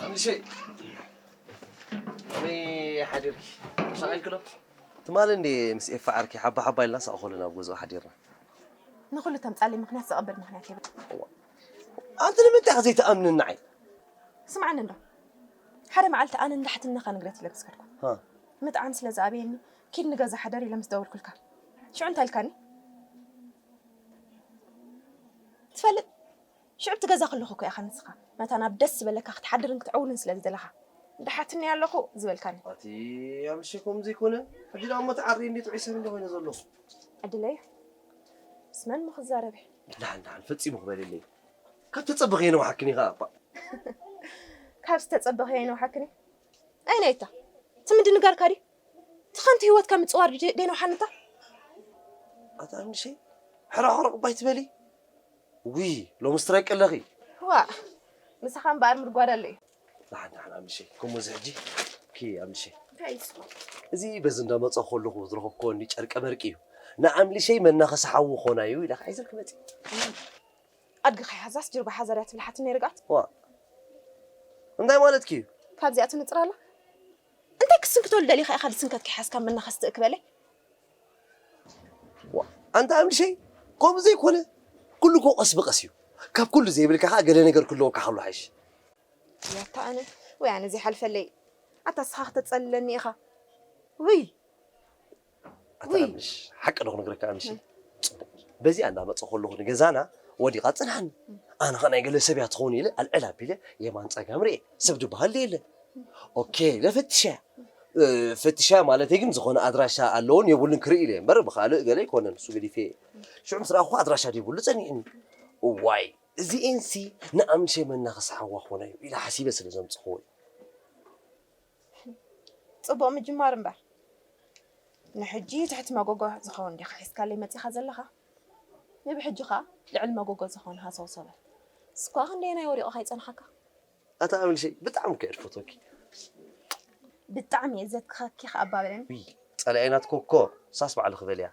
ኣምልሸይ፣ ከመይ ሓዲርኪ? ተሻቒልኪ ዶ? ትማሊ እንዴ ምስ ኤፋ ዓርኪ ሓባ ሓባ ኢልና ሳእኾሉ ናብ ገዝኡ ሓዲርና። ንኹሉ ተምጻለይ ምኽንያት ዘቐብል ምኽንያት የብለይን። እዋ። ኣንቲ ንምንታይ ኢኺ ዘይትኣምንኒ ንዓይ? ስምዓኒ እንዶ፣ ሓደ መዓልቲ ኣነ እንዳ ሓትነኻ ንግረት ኢለ ምስ ከድኩ፣ ሃ። ምጥዓም ስለ ዝኣበየኒ፣ "ኪድ ንገዛ ሓደር" ኢለ ምስ ደወልኩልካ፣ ሽዑ እንታይ ኢልካኒ? ትፈልጥ? ሽዑ ኣብቲ ገዛ ከለኹ እኮ ኢኻ ንስኻ፣ መታን ኣብ ደስ ዝበለካ ክትሓድርን ክትዕውልን ስለ ዝደለኻ፣ "እንዳ ሓትኒ ኣለኹ" ዝበልካኒ። ኣቲ ኣምሺ፣ ከምዚ ይኮነ። ሕጂ ደኣ እሞ ተዓሪ እንዲ ጥዑይ ሰብ እንዲ ኮይነ ዘለኹ። ዕድለይ፣ ምስ መን ምኽዛረብ እየ? ደሓን፣ ደሓን፣ ፈጺሙ ክበልለይ። ካብ ተጸበኽዮ ነውሓክኒ ኸኣ እባ። ካብ ዝተጸበኽዮ ኣይነውሓክኒ? ኣይነይታ። እቲ ምድንጋርካ ድዩ? እቲ ከንቱ ህይወትካ ምጽዋር ድዩ ደይነውሓንታ? ኣታ ኣምኒሸይ፣ ሕራቕ ሕርቕ እባ ኣይትበሊ። ውይ፣ ሎምስ ትረቂ ኣለኺ። ዋእ፣ ምሳኻ እምበኣር ምርጓድ ኣሎ እዩ። ደሓን፣ ደሓን ኣምኒሸይ፣ ከምኡ እዚ ሕጂ። ኪ ኣምኒሸይ። እንታይ እዩ ስሙ? እዚ በዚ እንዳመጸ ከለኹ ዝረኸብኩዎ እንዲ ጨርቀ መርቂ እዩ። ንኣምኒሸይ መናኸሲ ሓዊ ኾና እዩ ኢለ ክሕይዘልኪ መጺ። ኣድጊ ከይሓዛስ ጅርባ ሓዛ ድያ ትብል ሓትነይ ርግኣት? ዋ። እንታይ ማለትኪ እዩ? ካብዚኣ ትንጽር ኣላ? እንታይ ክስንክተሉ ደሊኻ ኢኻ ድስንከት ከይሓዝካ መናኸሲ ትእክበለይ? ዋ፣ ኣንታ ኣምልሸይ፣ ከምኡ ዘይኮነ፣ ኩሉ እኮ ቀስ ብቐስ እዩ። ካብ ኩሉ ዘይብልካ ኸኣ ገለ ነገር ክህልወካ ከሎ ሓይሽ። ያታ ኣነ፣ ወይ ኣነ ዘይሓልፈለይ። ኣታ እስኻ ክተጸልለኒ ኢኻ። ውይ። ኣታ ውይ። ኣምሽ፣ ሓቂ ዶ ክነግረካ ኣምሽ? እም። ጽቡቕ። በዚኣ እንዳመጸ ከለኹ ንገዛና ወዲቓ ጽንሓኒ። እም። ኣነ ኸ ናይ ገለ ሰብ እያ ትኸውን ኢለ ኣልዕል ኣቢለ የማን ጸጋም ርኤ። ሰብ ዝበሃል የለን። ኦኬ፣ ኢለ ፈትሸያ። እ፣ ፈትሸያ ማለተይ ግን ዝኾነ ኣድራሻ ኣለዎን የብሉን ክርኢ ኢለ እምበር ብኻልእ ገለ ኣይኮነን፣ እሱ ገዲፈ። ሽዑ ምስ ረኣኹ ኣድራሻ ደይብሉ ጸኒሕኒ። እዋይ፣ እዚኤንሲ ንኣምሽ መናኸሲ ሓዋ ክኾና እዩ ኢለ ሓሲበ ስለ ዘምጽኽዎ እዩ። ጽቡቕ ምጅማር እምበር። ንሕጂ ትሕቲ መጎጎ ዝኸውን ዲኻ ሒዝካለይ መጺኻ ዘለኻ? ንብሕጂ ኸኣ ልዕሊ መጎጎ ዝኸውን ሃሰው ሰበል። እስኳ ክንደየናይ ወዲቑ ከይጸንሓካ? ኣታ ኣምልሸይ፣ ብጣዕሚ እኮ እየ ዝፈትወኪ። ብጣዕሚ እየ ዘትክኸኪ ኸኣ ኣባብለኒ። ውይ፣ ጸላኢ ናትኪ እኮ ሳስ ባዕሉ ክበል እያ።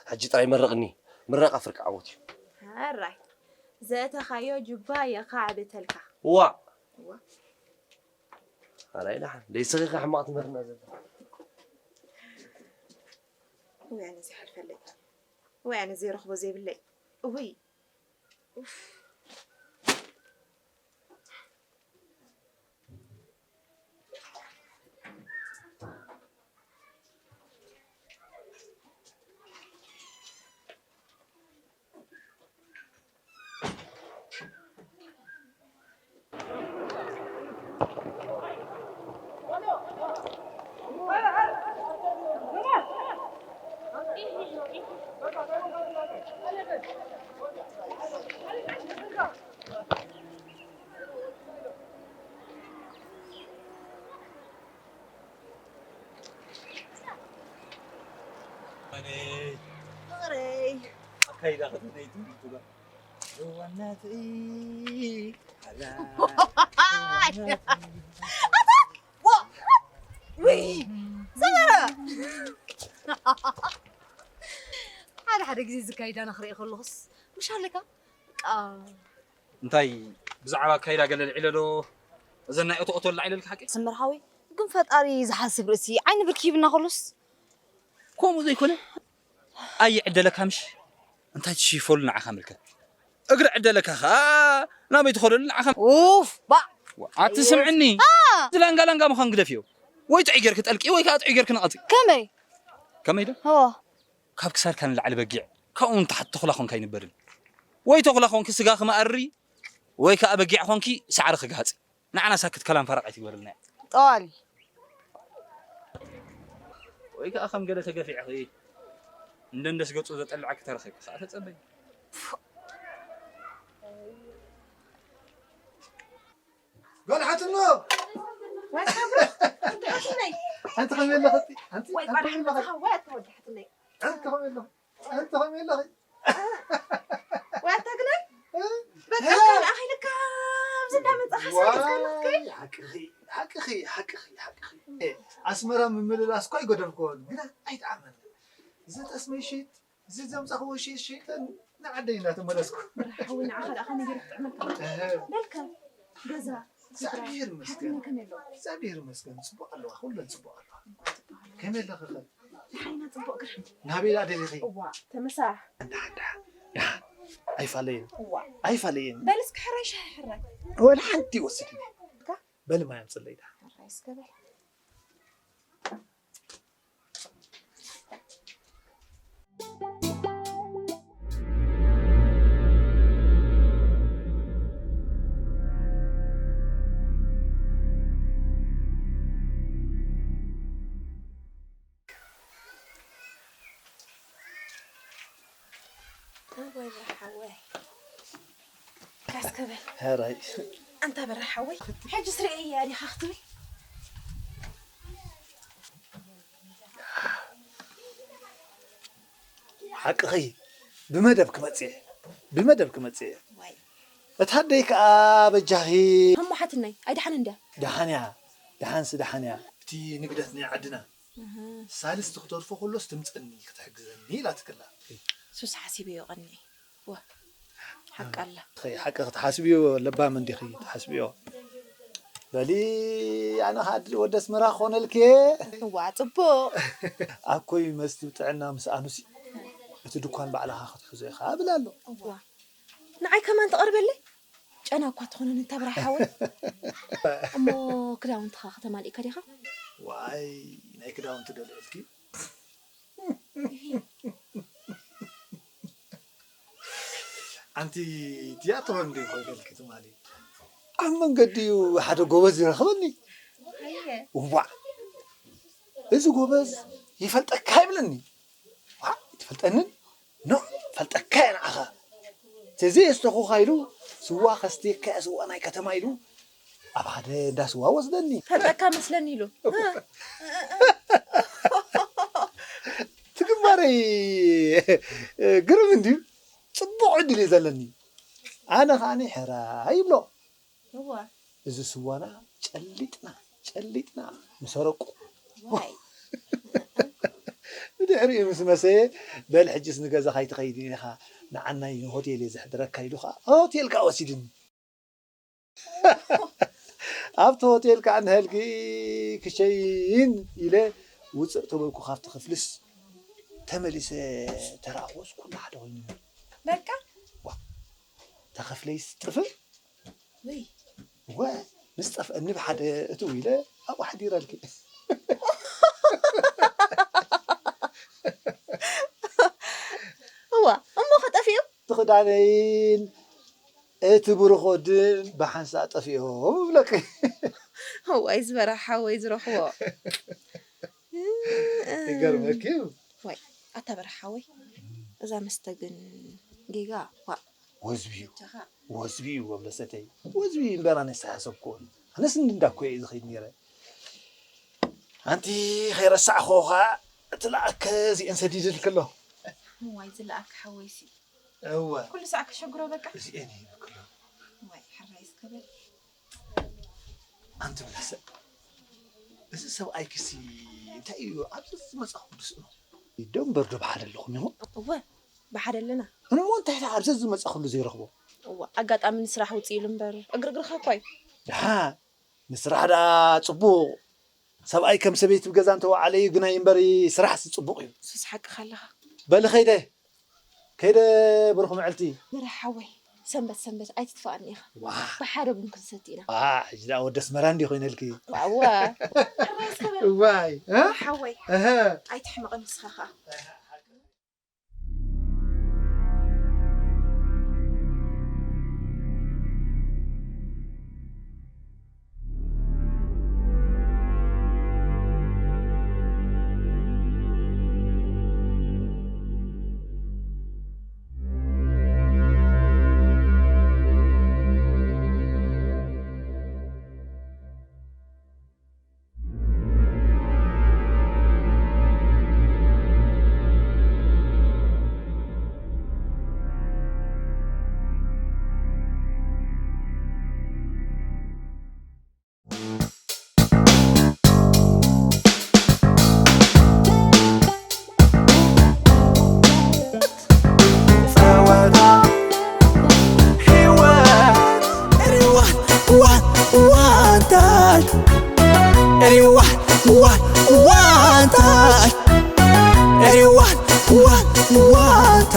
ሕጂ ጥራይ መርቕኒ። ምረቓ ፍርቂ ዓወት እዩ። ሕራይ። ዘእተኻዮ ጁባ የኻዕብተልካ። ዋእ። ዋእ። ኣራይ ደሓን፣ ደይስኺ ኸ ሕማቕ ትምህርና ዘላ። ወይ ኣነ ዘይሓልፈለይ። ወይ ኣነ ዘይረኽቦ ዘይብለይ። እውይ። ኡፍ። ፍቕረይ። ኣካይዳ ከተመይ ትምልኩ ጋር። ዋ! ውይ! ሰመረ! ሓደ ሓደ ግዜ ዝካይዳና ክርኢ ከለኹስ ምሽ ኣለካ? ቃ እንታይ ብዛዕባ ኣካይዳ ገለ ልዒለ ዶ? እዘን ናይ ኦቶ ኦቶ ላዒለልካ ሓቂ? ስምር ሓወይ፣ ግን ፈጣሪ ዝሓስብ ርእሲ ዓይኒ ብርኪ ሂብና ከሎስ? ከምኡ ዘይኮነ ኣይዕደለካ ምሽ? እንታይ ትሽፈሉ ንዓኻ ምልከት። እግሪ ዕደለካ ኸኣ ናበይ ትኸደሉ ንዓኻ። ኡፍ፣ ባዕ! ኣትስምዕኒ። አ! እዚ ላንጋ ላንጋ ምዃን ግደፍዮ። ወይ ጥዑይ ጌርኪ ጠልቂ ወይ ከኣ ጥዑይ ጌርኪ ንቐጺ። ከመይ? ከመይ ዶ? ሆ። ካብ ክሳድካ ንላዕሊ በጊዕ፣ ካብኡ ንታሕቲ ተኹላ ኾንካ ኣይንበርን። ወይ ተኹላ ኾንኪ ስጋኺ መኣሪ፣ ወይ ከኣ በጊዕ ኾንኪ ሳዕሪ ክግሃጺ። ንዓና ሳክት ከላም ፈረቕ ኣይትግበረልና። ጠዋሊ። ወይ ከኣ ከም ገለ ተገፊዕኺ፣ እንደ እንደስ ገጹ ዘጠልዓኪ ተረኺብኪ ከኣ ተጸበዪ። ጓል ሓትኖ! ወይ ካብረ፣ ሓንቲ ሓትነይ። ሓንቲ ከመይ ኣለኺ? ሓንቲ፣ ወይ ሓንቲ ጓል ከመይ ኣለኺ? ሓትነኻ፣ ወይ ኣታ ወዲ ሓትነይ። ሓንቲ ከመይ ኣለኺ? ኣንተ ኸመይ ኣለኺ? ወይ ኣታ ግናይ? እ? በቃ እ? ካልእ ኣኺልካ ኣብዚ እንዳመጻኻ ዋይ፣ ሰሪትካ ኣለኽከ? ሓቅኺ፣ ሓቅኺ፣ ሓቅኺ፣ ሓቅኺ። እ፣ ኣስመራ ምምልላስ እኮ ኣይገደፍክዎን፣ ግና ኣይጠዓመን። እዚ ጠስመይ ሽይጥ፣ እዚ ዘምጻኽዎ ሽይጥ፣ ሽይጠን ንዓደይ እናተመለስኩ። ሓወይ፣ ንዓኻ ደኣ ከመይ ገይሩ ክጥዕመልካ? እህ። በልካ፣ ገዛ፣ ስድራ፣ እግዚኣብሔር ይመስገን። ሓትነይ ከመይ ኣለዋ? እግዚኣብሔር ይመስገን፣ ጽቡቕ ኣለዋ፣ ኩለን ጽቡቕ ኣለዋ። ከመይ ኣለኺ ኸ? ደሓን ኢና፣ ጽቡቕ ግርም። ናበይ ደኣ ደሊኺ? እዋ፣ ተመሳሕ። ደሓን፣ ደሓን፣ ደሓን። ኣይፋለየን። እዋ። ኣይፋለየን። በል እስኪ ሕራይ ሻሂ ሕራይ። ወላ ሓንቲ ይወስድኒ። በሊ ማይ ኣምፅለይ ደሓን። ሕራይ እስከ በል። እወይ በርሓወይ። ካስከበል። ሕራይ። ኣንታ በርሓወይ። ሕጂ ስርኤ እያ ዲኻ ክትብል? ሓቅኺ፣ ብመደብ ክመጽእ እየ፣ ብመደብ ክመጽእ እየ። ዋይ። እታ ኣደይ ከኣ በጃኺ። እሞ ሓትነይ ኣይደሓን እንድያ? ደሓን እያ፣ ደሓንሲ ደሓን እያ። እቲ ንግደት ናይ ዓድና እህ። ሳልስቲ ክተርፎ ከሎስ ትምጸኒ ክትሕግዘኒ ኢላትክላ። ሱስ ሓሲበዮ ቀኒ። ዋ፣ ሓቂ ኣላ። ኸይ ሓቂ ክትሓስብዮ ለባም እንዲኺ ትሓስብዮ። በሊ ኣነ ኸዓ ድል ወደ ኣስመራ ክኾነልኪ። እዋ፣ ጽቡቕ። ኣኮይ መስቲ ጥዕና ምስ ኣኑሲ እቲ ድኳን ባዕልኻ ክትሕዞ ኢኻ እብል ኣሎ። እዋ፣ ንዓይ ከማን ትቐርበለይ? ጨና እኳ ትኾነኒ እታ ብርሓወይ። እሞ ክዳውንትኻ ከተማልእካ ዲኻ? ዋይ፣ ናይ ክዳውንቲ ዶ ልዕልኪ? ኣንቲ ትያትሮ እንዲ ኮይነልኪ ትማሊ። ኣብ መንገዲ እዩ ሓደ ጎበዝ ይረኽበኒ። እዋ፣ እዚ ጎበዝ ይፈልጠካ ይብለኒ። ዋ፣ ትፈልጠንን? ኖ፣ ፈልጠካ እየ ንዓኻ። ተዘየስተኹኻ ኢሉ ስዋ ከስትየካ እየ፣ ስዋ ናይ ከተማ ኢሉ ኣብ ሓደ እንዳ ስዋ ወስደኒ። ፈልጠካ መስለኒ ኢሉ። እቲ ግንባረይ ግርም እንድዩ። ጽቡቕ ዕድል እዩ ዘለኒ። ኣነ ከዓኒ ሕራይ ይብሎ። እዋ። እዚ ስዋና ጨሊጥና፣ ጨሊጥና ንሰረቁ። ዋይ። ብድሕሪኡ ምስ መሰየ፣ በል ሕጅስ ንገዛኻ ኣይትኸይድን ኢኻ፣ ንዓናይ ንሆቴል እየ ዘሕድረካ ኢሉ ኸዓ ሆቴል ከኣ ወሲድኒ። ኣብቲ ሆቴል ከኣ ንሀልጊ ክሸይን ኢለ ውፅእ ተበልኩ ካብቲ ክፍልስ ተመሊሰ ተረኣኽዎስ ኩሉ ሓደ ኮይኑ። በቃ? ዋ፣ ተኸፍለይስ ጥፍእ? ውይ። ወ፣ ምስ ጠፍአኒ ብሓደ እትው ኢለ ኣብኡ ሓዲረልኪ። እዋ፣ እሞ ኸጠፊኡ? እቲ ክዳነይን እቲ ብሩኽ ወድን ብሓንሳእ ጠፊኦም እብለኪ። እዋይ ዝበራ ሓወይ ዝረኽቦ። ይገርመኪ እዩ። ዋይ፣ ኣታ በራ ሓወይ፣ እዛ መስተ ግን ጌጋ፣ ዋእ። ወዝቢ እዩ። ጃኻ። ወዝቢ እዩ፣ ወብለሰተይ። ወዝቢ እዩ እምበር ኣነስ ኣይሓሰብኩዎን። ኣነስ እንድንዳ እኮ እየ ዝኸይድ ነይረ። ኣንቲ ከይረሳዕኹ ኸዓ እቲ ለኣከ እዚአን ሰዲድልኪ ኣሎ። እዋይ፣ ዝለኣከ ሓወይሲ። እወ። ኩሉ ሳዕ ከሸግሮ በቃ። እዚአን ይህብክሎ። እዋይ፣ ሕራይ እስከ በል። ኣንቲ ብለሰ፣ እዚ ሰብኣይክሲ እንታይ እዩ ኣብዚ ዝመጻኹ ድስእኖ? ይደው እምበር ዶ ብሓደ ኣለኹም ኢኹም? እወ፣ ብሓደ ኣለና። እሞ እንታይ ደኣ ኣብዚ ዝመጻኹሉ ዘይረኽቦ? እወ፣ ኣጋጣሚ ንስራሕ ውጽእ ኢሉ እምበር፣ እግርግርኻ እኳ እዩ። ደሓ፣ ንስራሕ ደኣ ጽቡቕ። ሰብኣይ ከም ሰበይቲ ብገዛ እንተወዓለ እዩ ግናይ እምበር፣ ስራሕሲ ጽቡቕ እዩ። ሱስ ሓቅኻ ኣለኻ። በሊ ኸይደ፣ ከይደ ብሩኽ መዓልቲ። በርህ ሓወይ፣ ሰንበት ሰንበት ኣይትጥፋኣኒ ኢኻ። ዋ። ብሓደ ቡን ክንሰቲ ኢና። ዋ፣ ሕጂ ደኣ ወዲ ኣስመራ እንዲ ኮይነልኪ። ዋዋ። እዋይ፣ እ? ሓወይ፣ እህ። ኣይትሕመቕ ንስኻ ኸኣ። ጸወታ ህይወት ሪዋን ዋን ዋንታ ሪዋን ዋን ዋንታ ሪዋን ዋን ዋንታ